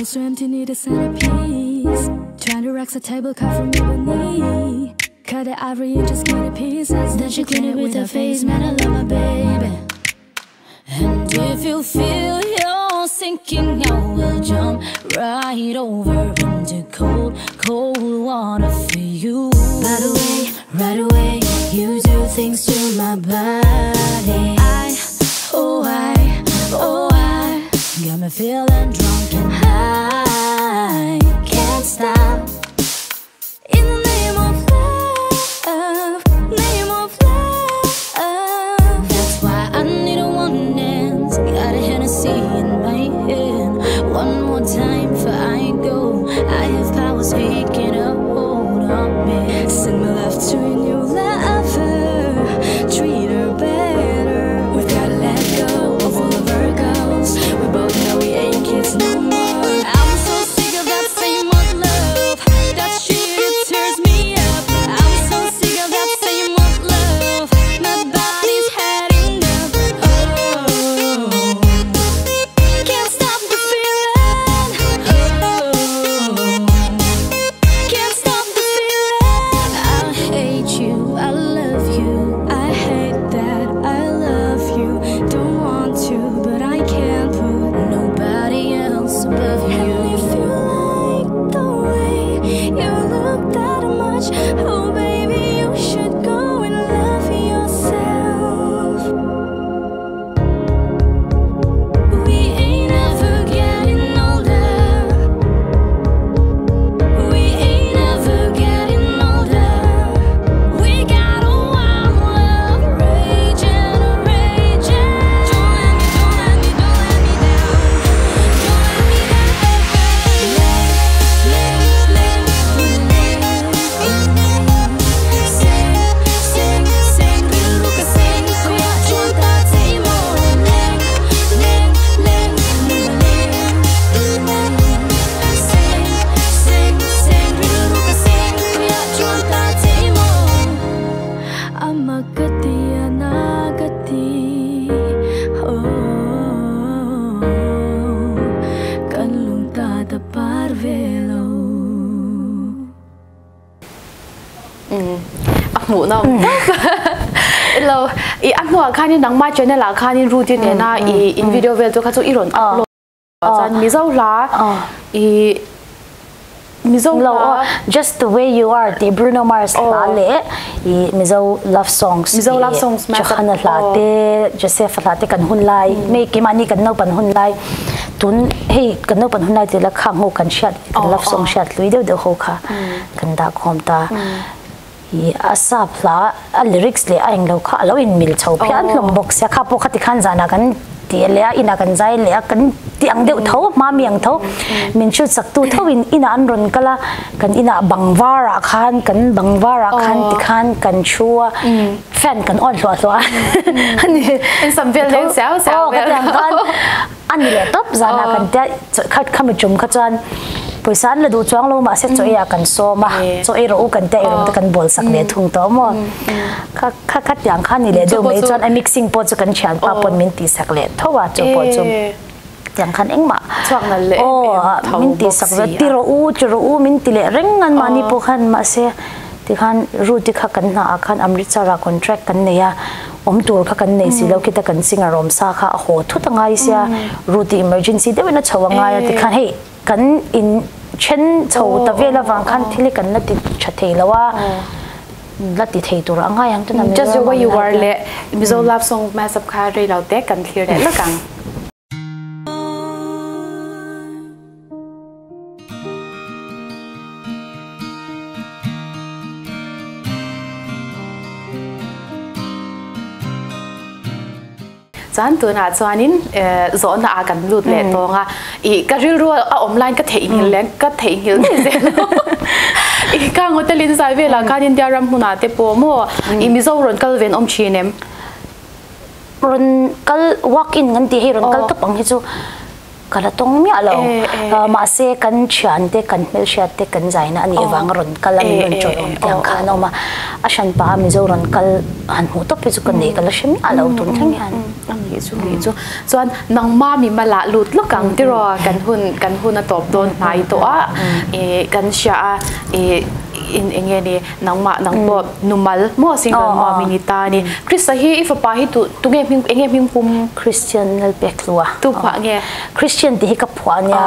House so empty, need a centerpiece. Trying to rack a table cut from ebony. Cut the ivory and just skinny pieces. Then she clean it with her face, man, I love my baby. And if you feel you're sinking, I will jump right over into cold, cold water for you. By the way, right away, you do things to my body. I, oh I, oh I, got me feeling drunk and high. Can't stop. In the name of love, name of love. That's why I need a one dance. Got a Hennessy in my hand. One more time before I go. I have powers taking a hold on me. Send my love to a new lover. Treat her better. We've gotta let go of all of our goals. We both know we ain't kids no more. I'm so sick of that same old love. That shit, it tears me up. I'm so sick of that same old love. My body's had enough. Oh, can't stop the feeling. Oh, can't stop the feeling. I hate you, I love you. I hate that I love you. Don't want to, but I can't put nobody else above you. And if you like the way you look that much, oh baby, you should go and love yourself. We ain't ever getting older. We ain't ever getting older. We got a wild love raging, raging. Don't let me, don't let me, don't let me down. Don't let me down. Sing, sing, sing, rilru ka sing, kuya chuan ta chei mo. Leng, leng, leng, leng. Sing, sing, sing, rilru ka sing, kuya chuan ta chei mo. Amagati anagati, oh, kan lung ta ta parvelo. A hmuh na awm tak lo i a hnuah khanin nangma channel ah khanin routine nena i in video vel chu kha chu i rawn upload chuan Mizo hla i Mizo hla just the way you are tih Bruno Mars hla leh i Mizo love songs Mizo love songs Johana hla te Joseph hla te kan hun lai hei keimahni kan naupan hun lai tun hei kan naupan hun lai tih la khang ho kan hriat kan love song hriat hlui deuh deuh ho kha kan dah khawm ta. I a sap hla a lyrics leh a englo kha a lo inmil chho phian hlawm bawk sia kha pawh khati khan zanah kan ti leh a inah kan zai leh a kan ti ang deuh tho hma mi ang tho min shoot sak tu tho in inah an rawn kal a kan inah bang var ah khan kan bang var ah khan ti khan kan thu a fan kan on hluah hluah a ni In sam vel leng siau siau vel aw khatiang khan a ni leh tawp zanah kan tia kha khami tum kha chuan Pawisa an la duh chuang lo mahse chaw ei ah kan sawm a, chaw ei rawh u kan tia ei rawng te kan bawl sak leh thung tawh maw? Kha kha kha tiang kha ni leh deuh mai chuan a mixing pawh chu kan thian pa pawn min tih sak leh tho a, chu pawh chu tiang khan engmah aw min tih sak ve ti rawh u ti rawh u min ti leh reng an mahni pawh khan mahse tikhan Ruti kha kan hna ah khan Amritsar ah contract kan nei a, awm tur kha kan nei si lo khita kan singer awm sa kha a haw thut a ngai sia, Ruti emergency deuhin a chho a ngai a tikhan hei Kan in then chho ta vel avang khan thil hi kan la ti tha thei lo a, la ti thei tur a ngai ang tuna Just the way you are leh Mizo love song mashup kha rei lo te kan thlir leh lawk ang. Chuan tunah chuanin zawhna ah kan lut leh tawng a, ih ka rilru a awm laiin ka theihnghilh leh ka theihnghilh ngei zel lo. Ih ka hotel in zai velah khan India ram hmunah te pawh maw ih Mizo rawn kal ve an awm thin em? Rawn kal walk in kan tih hei rawn kal tawp ang hi chu. Ka la tawng miah lo. Mahse kan thiante, kan hmelhriatte kan zaina a nih avanga rawn kal a, min rawn tawih awm te ang khan a awm a. A hranpa a Mizo rawn kal han hmuh tawp hi chu ka nei ka la hre miah lo tun thleng hian. A nih chu nih chu. Chuan nangma mi mala lut lawk ang tiraw kan hun kan hun a tawp dawn hnai tawh a, kan hria a in eng nge ni nangmah nang pawh numal maw single mom i ni ta a ni. Krista hi i fapa hi tu tunge hming eng nge hming pum? Christian Lalpekhlua. Tu phuah nge? Christian tih hi ka phuah a nia,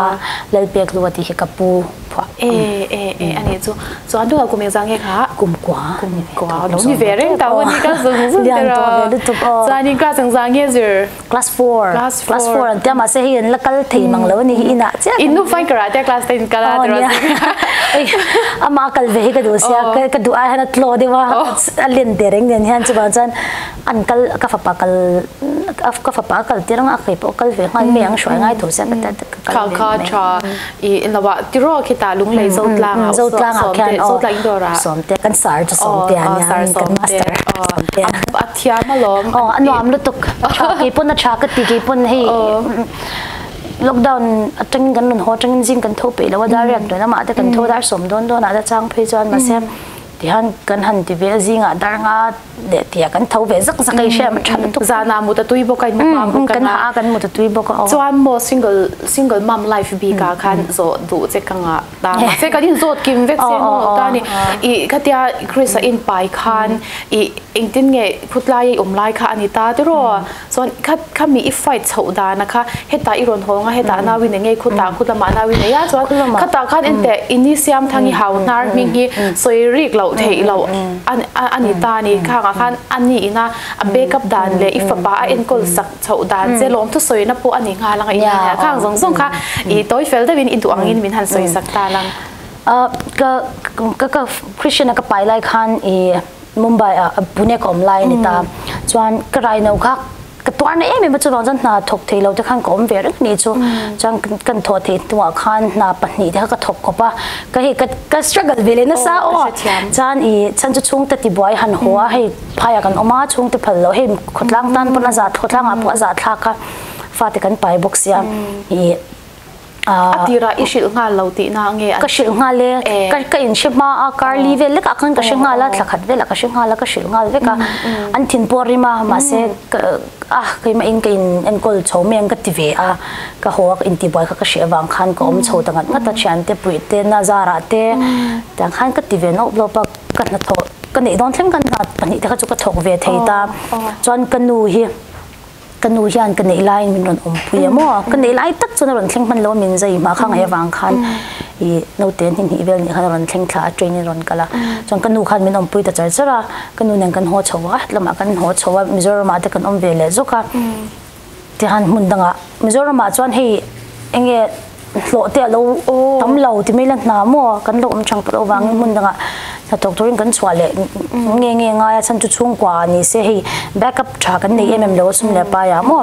Lalpekhlua tih hi ka pu phuah. E e e a nih chu. Chuan tunah kum engzah nge kha? Kum kua. Kum kua lo ni ve reng ta hun hi ka zung zung te rawh. Lian tawh ve lutuk aw. Chuanin class engzah nge zir? Class 4. Class 4. Class 4 an tia mahse hei an la kal thei mang lo ani hi inah chiah. In nu fain karate class te in kal a tiraw zing. Oi ama kal ve hi ka duh sia ka duh ai hian a tlaw deuh a a len te reng nen hian chuvang chuan an kal ka fapa kal ka fapa kal tir anga a kei pawh kal ve nghal mai ang hruai ngai tho sia ka tia ka kal ve mai. Kha kha tha i inlo ah tiraw khitah lunglei Zotlang ah Zotlang ah khian aw Zotlang indoor ah Sawmte kan sar chu Sawmte a nia kan master Sawmte a thiam alawm aw a nuam lutuk a tha kei pawn a tha ka ti kei pawn hei lockdown atangin kan rawn haw atangin zing kan tho peih lo a dar riak hnuai lamah te kan tho dar sawm dawn dawn ah te chang phei chuan mahse tihian kan han ti ve a zingah dar nga leh tia kan tho ve zak zak a i hria em a tha lutuk. Zanah mut a tui bawk a in hma bawk a kan hah a kan mut a tui bawk a aw. Chuan maw single single mom life bik ah khan zawh duh che ka ngah ta mahse kan in zawt kim vek che maw ta ni i khatia Chris a in pai khan i engtin nge khutlai i awm lai kha a ni ta tiraw chuan kha khami i fight chhoh dan a kha hetah i rawn hawng a hetah nau i nei ngei khutah khulamah nau i nei a chuan khatah khan enteh i ni siam thang i hau hnar hming hi sawi rik loh theih loh a ni ta a ni khangah khan a ni ina a backup dan leh i fapa a enkawl sak chhoh dan che lawm thusawina pawh a ni nghal ang a inah khang zawng zawng kha i tawi fel deuhin i duh angin min han sawi sak ta lang. Ka ka ka Christian a ka pai lai khan i Mumbai ah Pune ka awm lai a ni ta. Chuan ka raino kha ka tuar na em em a chuvang chuan hna thawk thei lo te khan ka awm ve reng ni chu. Chuan kan thawh theih hnuah khan hna pahnih te kha ka thawk kawp a. Ka hei ka struggle ve leh nasa aw. Chuan i chhan chu chhungte tibuai han haw a hei phaiah kan awm a chhungte phal lo hei khawtlang tan pawn a zah khawtlangah pawh a zahthlak a fate kan pai bawk sia i A tirah i hrilh nghal lo tihna nge an? Ka hrilh nghal e. Ka ka inhre hma a, karli vel lekah khan ka hre nghal a, thla khat velah ka hre nghal a, ka hrilh nghal vek a. An thin pawh a rim a, mahse ka a keimah in ka in enkawl chho mai ang ka ti ve a. Ka haw a, ka intibuai kha ka hreh avang khan ka awm chho ta ngat ngat a, thiante puih te na zarah te tiang khan ka ti ve nawp lawp a, ka hnathawh ka neih dawn thleng khan hna pahnih te kha chu ka thawk ve thei ta. Chuan ka nu hi Ka nu hian ka neih laiin min rawn awmpui a maw? Ka neih lai tak chuan a rawn thleng hman lo a, min zai hma kha ngaih avang khan i naute hnih hnih vel nih khan a rawn thleng thla a, train in a rawn kal a. Chuan ka nu khan min awmpui ta char char a, ka nu nen kan haw chho a, lamah kan haw chho a, Mizoramah te kan awm ve leh zawk a. Tihian hmun dangah Mizoramah chuan hei enge hlawh te a lo tam lo ti mai la hna maw kan lo awm chang pawh avangin hmun dangah hnathawk turin kan chhuah leh nge nge ngai a chhan chu chhungkua ni se hei backup tha kan nei em em lo a sum leh pai ah maw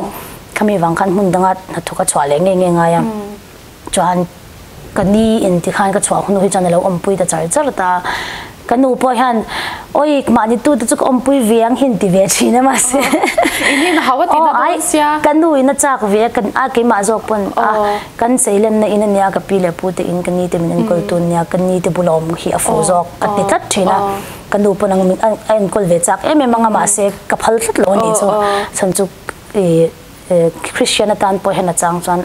khami vang khan hmun danga hnathawk a chhuah leh nge nge ngai a chuan ka ni in tikhan ka chhuah hun hi chuan a lo awmpui ta char char ta. Ka nu pawh hian awi mahni tu te chu ka awmpui ve ang hi an ti ve thin a mahse In in hau a ti na dawn sia. Ka nu in a chak ve a kan a keimah zawk pawn a kan seilenna in ania ka pi leh pu te in ka ni te min enkawl tu ania ka ni te bula awm hi a fuh zawk a ti tlat thin a ka nu pawn ang a enkawl ve chak em em ang a mahse ka phal tlat lo a nih chu chhan chu i Christian atan pawh hian a chang chuan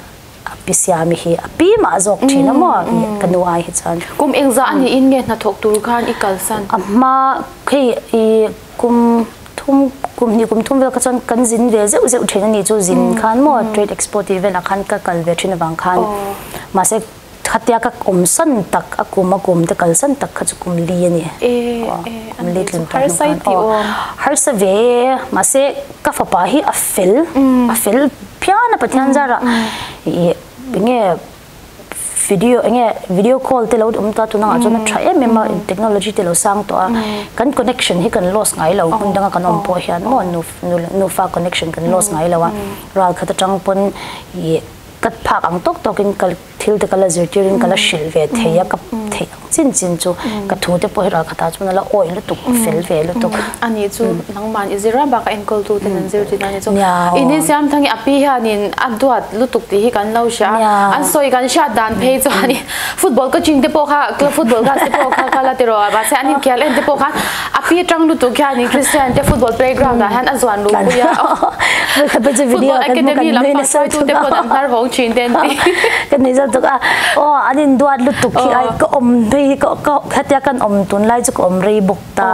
A pi siami hi a pi mah zawk thin a maw ka nu ai hi chuan. Kum engzah a niin nge hnathawk tur khan i kalsan? A hma hei i kum thum kum hnih kum thum vel kha chuan kan zin ve zeuh zeuh thin a ni chu zin khan maw trade expo tih velah khan ka kal ve thin avang khan mahse khatia ka awmsan tak a kum a kum te kalsan tak kha chu kum li a ni. Kum li tlin tawh hnu khan aw harsa ve mahse ka fapa hi a fel a fel Phian a Pathian zarah ih enge video enge video call te lo awm ta tunangah chuan a tha em em a technology te lo sang tawh a kan connection hi kan loss ngai lo hmun danga kan awm pawh hian maw nu nufa connection kan loss ngai lo a ral khat atang pawn ih ka phak ang tawk tawkin ka thil te ka la zirtirin ka la hrilh ve thei a ka. theih ang chin chin chu ka thu te pawh hi ral khatah chuan a la awih lutuk fel ve lutuk. Ani chu nangman i zir a bakah enkawl tu ten an zir thin a ni chu. In hi siam thang hi a pi hianin a duat lutuk tih hi kan lo hria a, an sawi kan hriat dan phei chuan football coaching te pawh kha club football class te pawh kha kal a tiraw a mahse an inkhel en te pawh khan a pi atang lutuk hianin Christian te football playground ah hian a zuan luh pui a football academy lampang hruaitu te pawh an hnar vawng thin te an ti. Ka ni zau tuk a aw an induat lutuk hi ai ka awm phei hi ka hetia kan awm tunlai chu ka awm rei bawk ta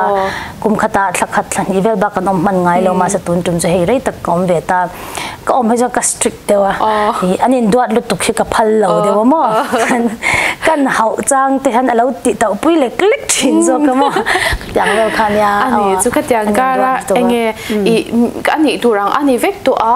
kum khatah thla khat thla hnih vel bak kan awm hman ngai lo mahse tun tum chu hei rei tak ka awm ve ta. Ka awm hi chuan ka strict deuh a i an induat lutuk hi ka phal lo deuh a maw kan hauh chang te hian a lo tih tauh pui lek lek thin zawk a maw khatiang vel kha nia ani chu khatiang kara enge i a nih tur ang a ni vek tawh a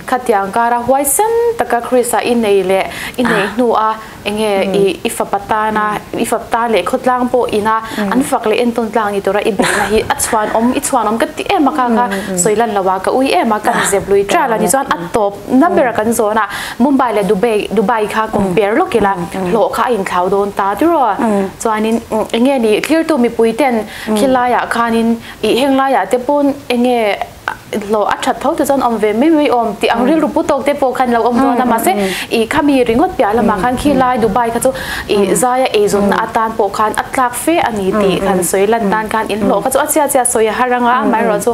khatiang kara huaisen taka Chris-a i nei leh i nei hnu a Enge i i fapa tana i fap tan leh khawtlang pawh ina an fak leh entawn tlang ni tura i beihna hi a chhuanawm i chhuanawm ka ti em a kha kha sawi lan lo a ka ui em a kan zep lui tral a ni chuan a tawp na bera kan zawn a Mumbai leh Dubai Dubai kha compare lawk ila hlawh kha a inthlau dawn ta tiraw chuanin enge ni thlirtu mipui ten khilaiah khanin i heng laiah te pawn enge hlawh a that tho te chuan awm ve mai mai awm tih ang rilru pu tawk te pawh khan lo awm dawn a mahse ih khami ringawt piah lamah khan khi lai Dubai kha chu ih zaia eizawnna atan pawh khan a tlak fe a ni tih han sawi lan tan khan in hlawh kha chu a chhia chhia sawi a har anga amaherawh chu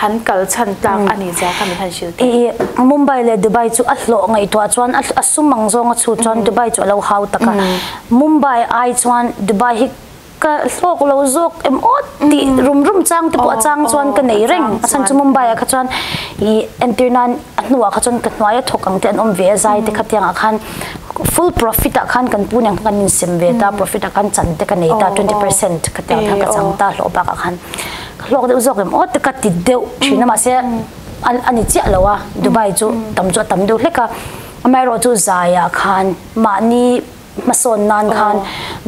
han kal chhan tlak a ni zia kha min han hrilh teh. Ih Mumbai leh Dubai chu a hlawh ngaihtuah chuan a sum ang zawnga chhut chuan Dubai chu a lo hau tak a Mumbai ai chuan Dubai hi Ka hlawk lo zawk em aw tih rum rum chang te pawh a chang chuan ka nei reng. A chhan chu Mumbai ah kha chuan ih entir nan a hnuah kha chuan ka hnuai a thawk ang te an awm ve a zai te kha tiangah khan full profit ah khan kan pu nen khan kan insem ve ta profit ah khan chan te ka nei ta 20% kha tiang khan ka chang ta hlawh bakah khan ka hlawk deuh zawk em aw te ka ti deuh thin a mahse a ni chiah lo a Dubai chu tam chu a tam deuh hlek a amaherawhchu chu zaiah khan mahni Hmasawn nan khan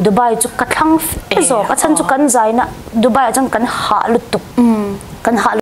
Dubai chu ka thlang fe zawk a chhan chu kan zaina Dubai ah chuan kan hah lutuk kan hah.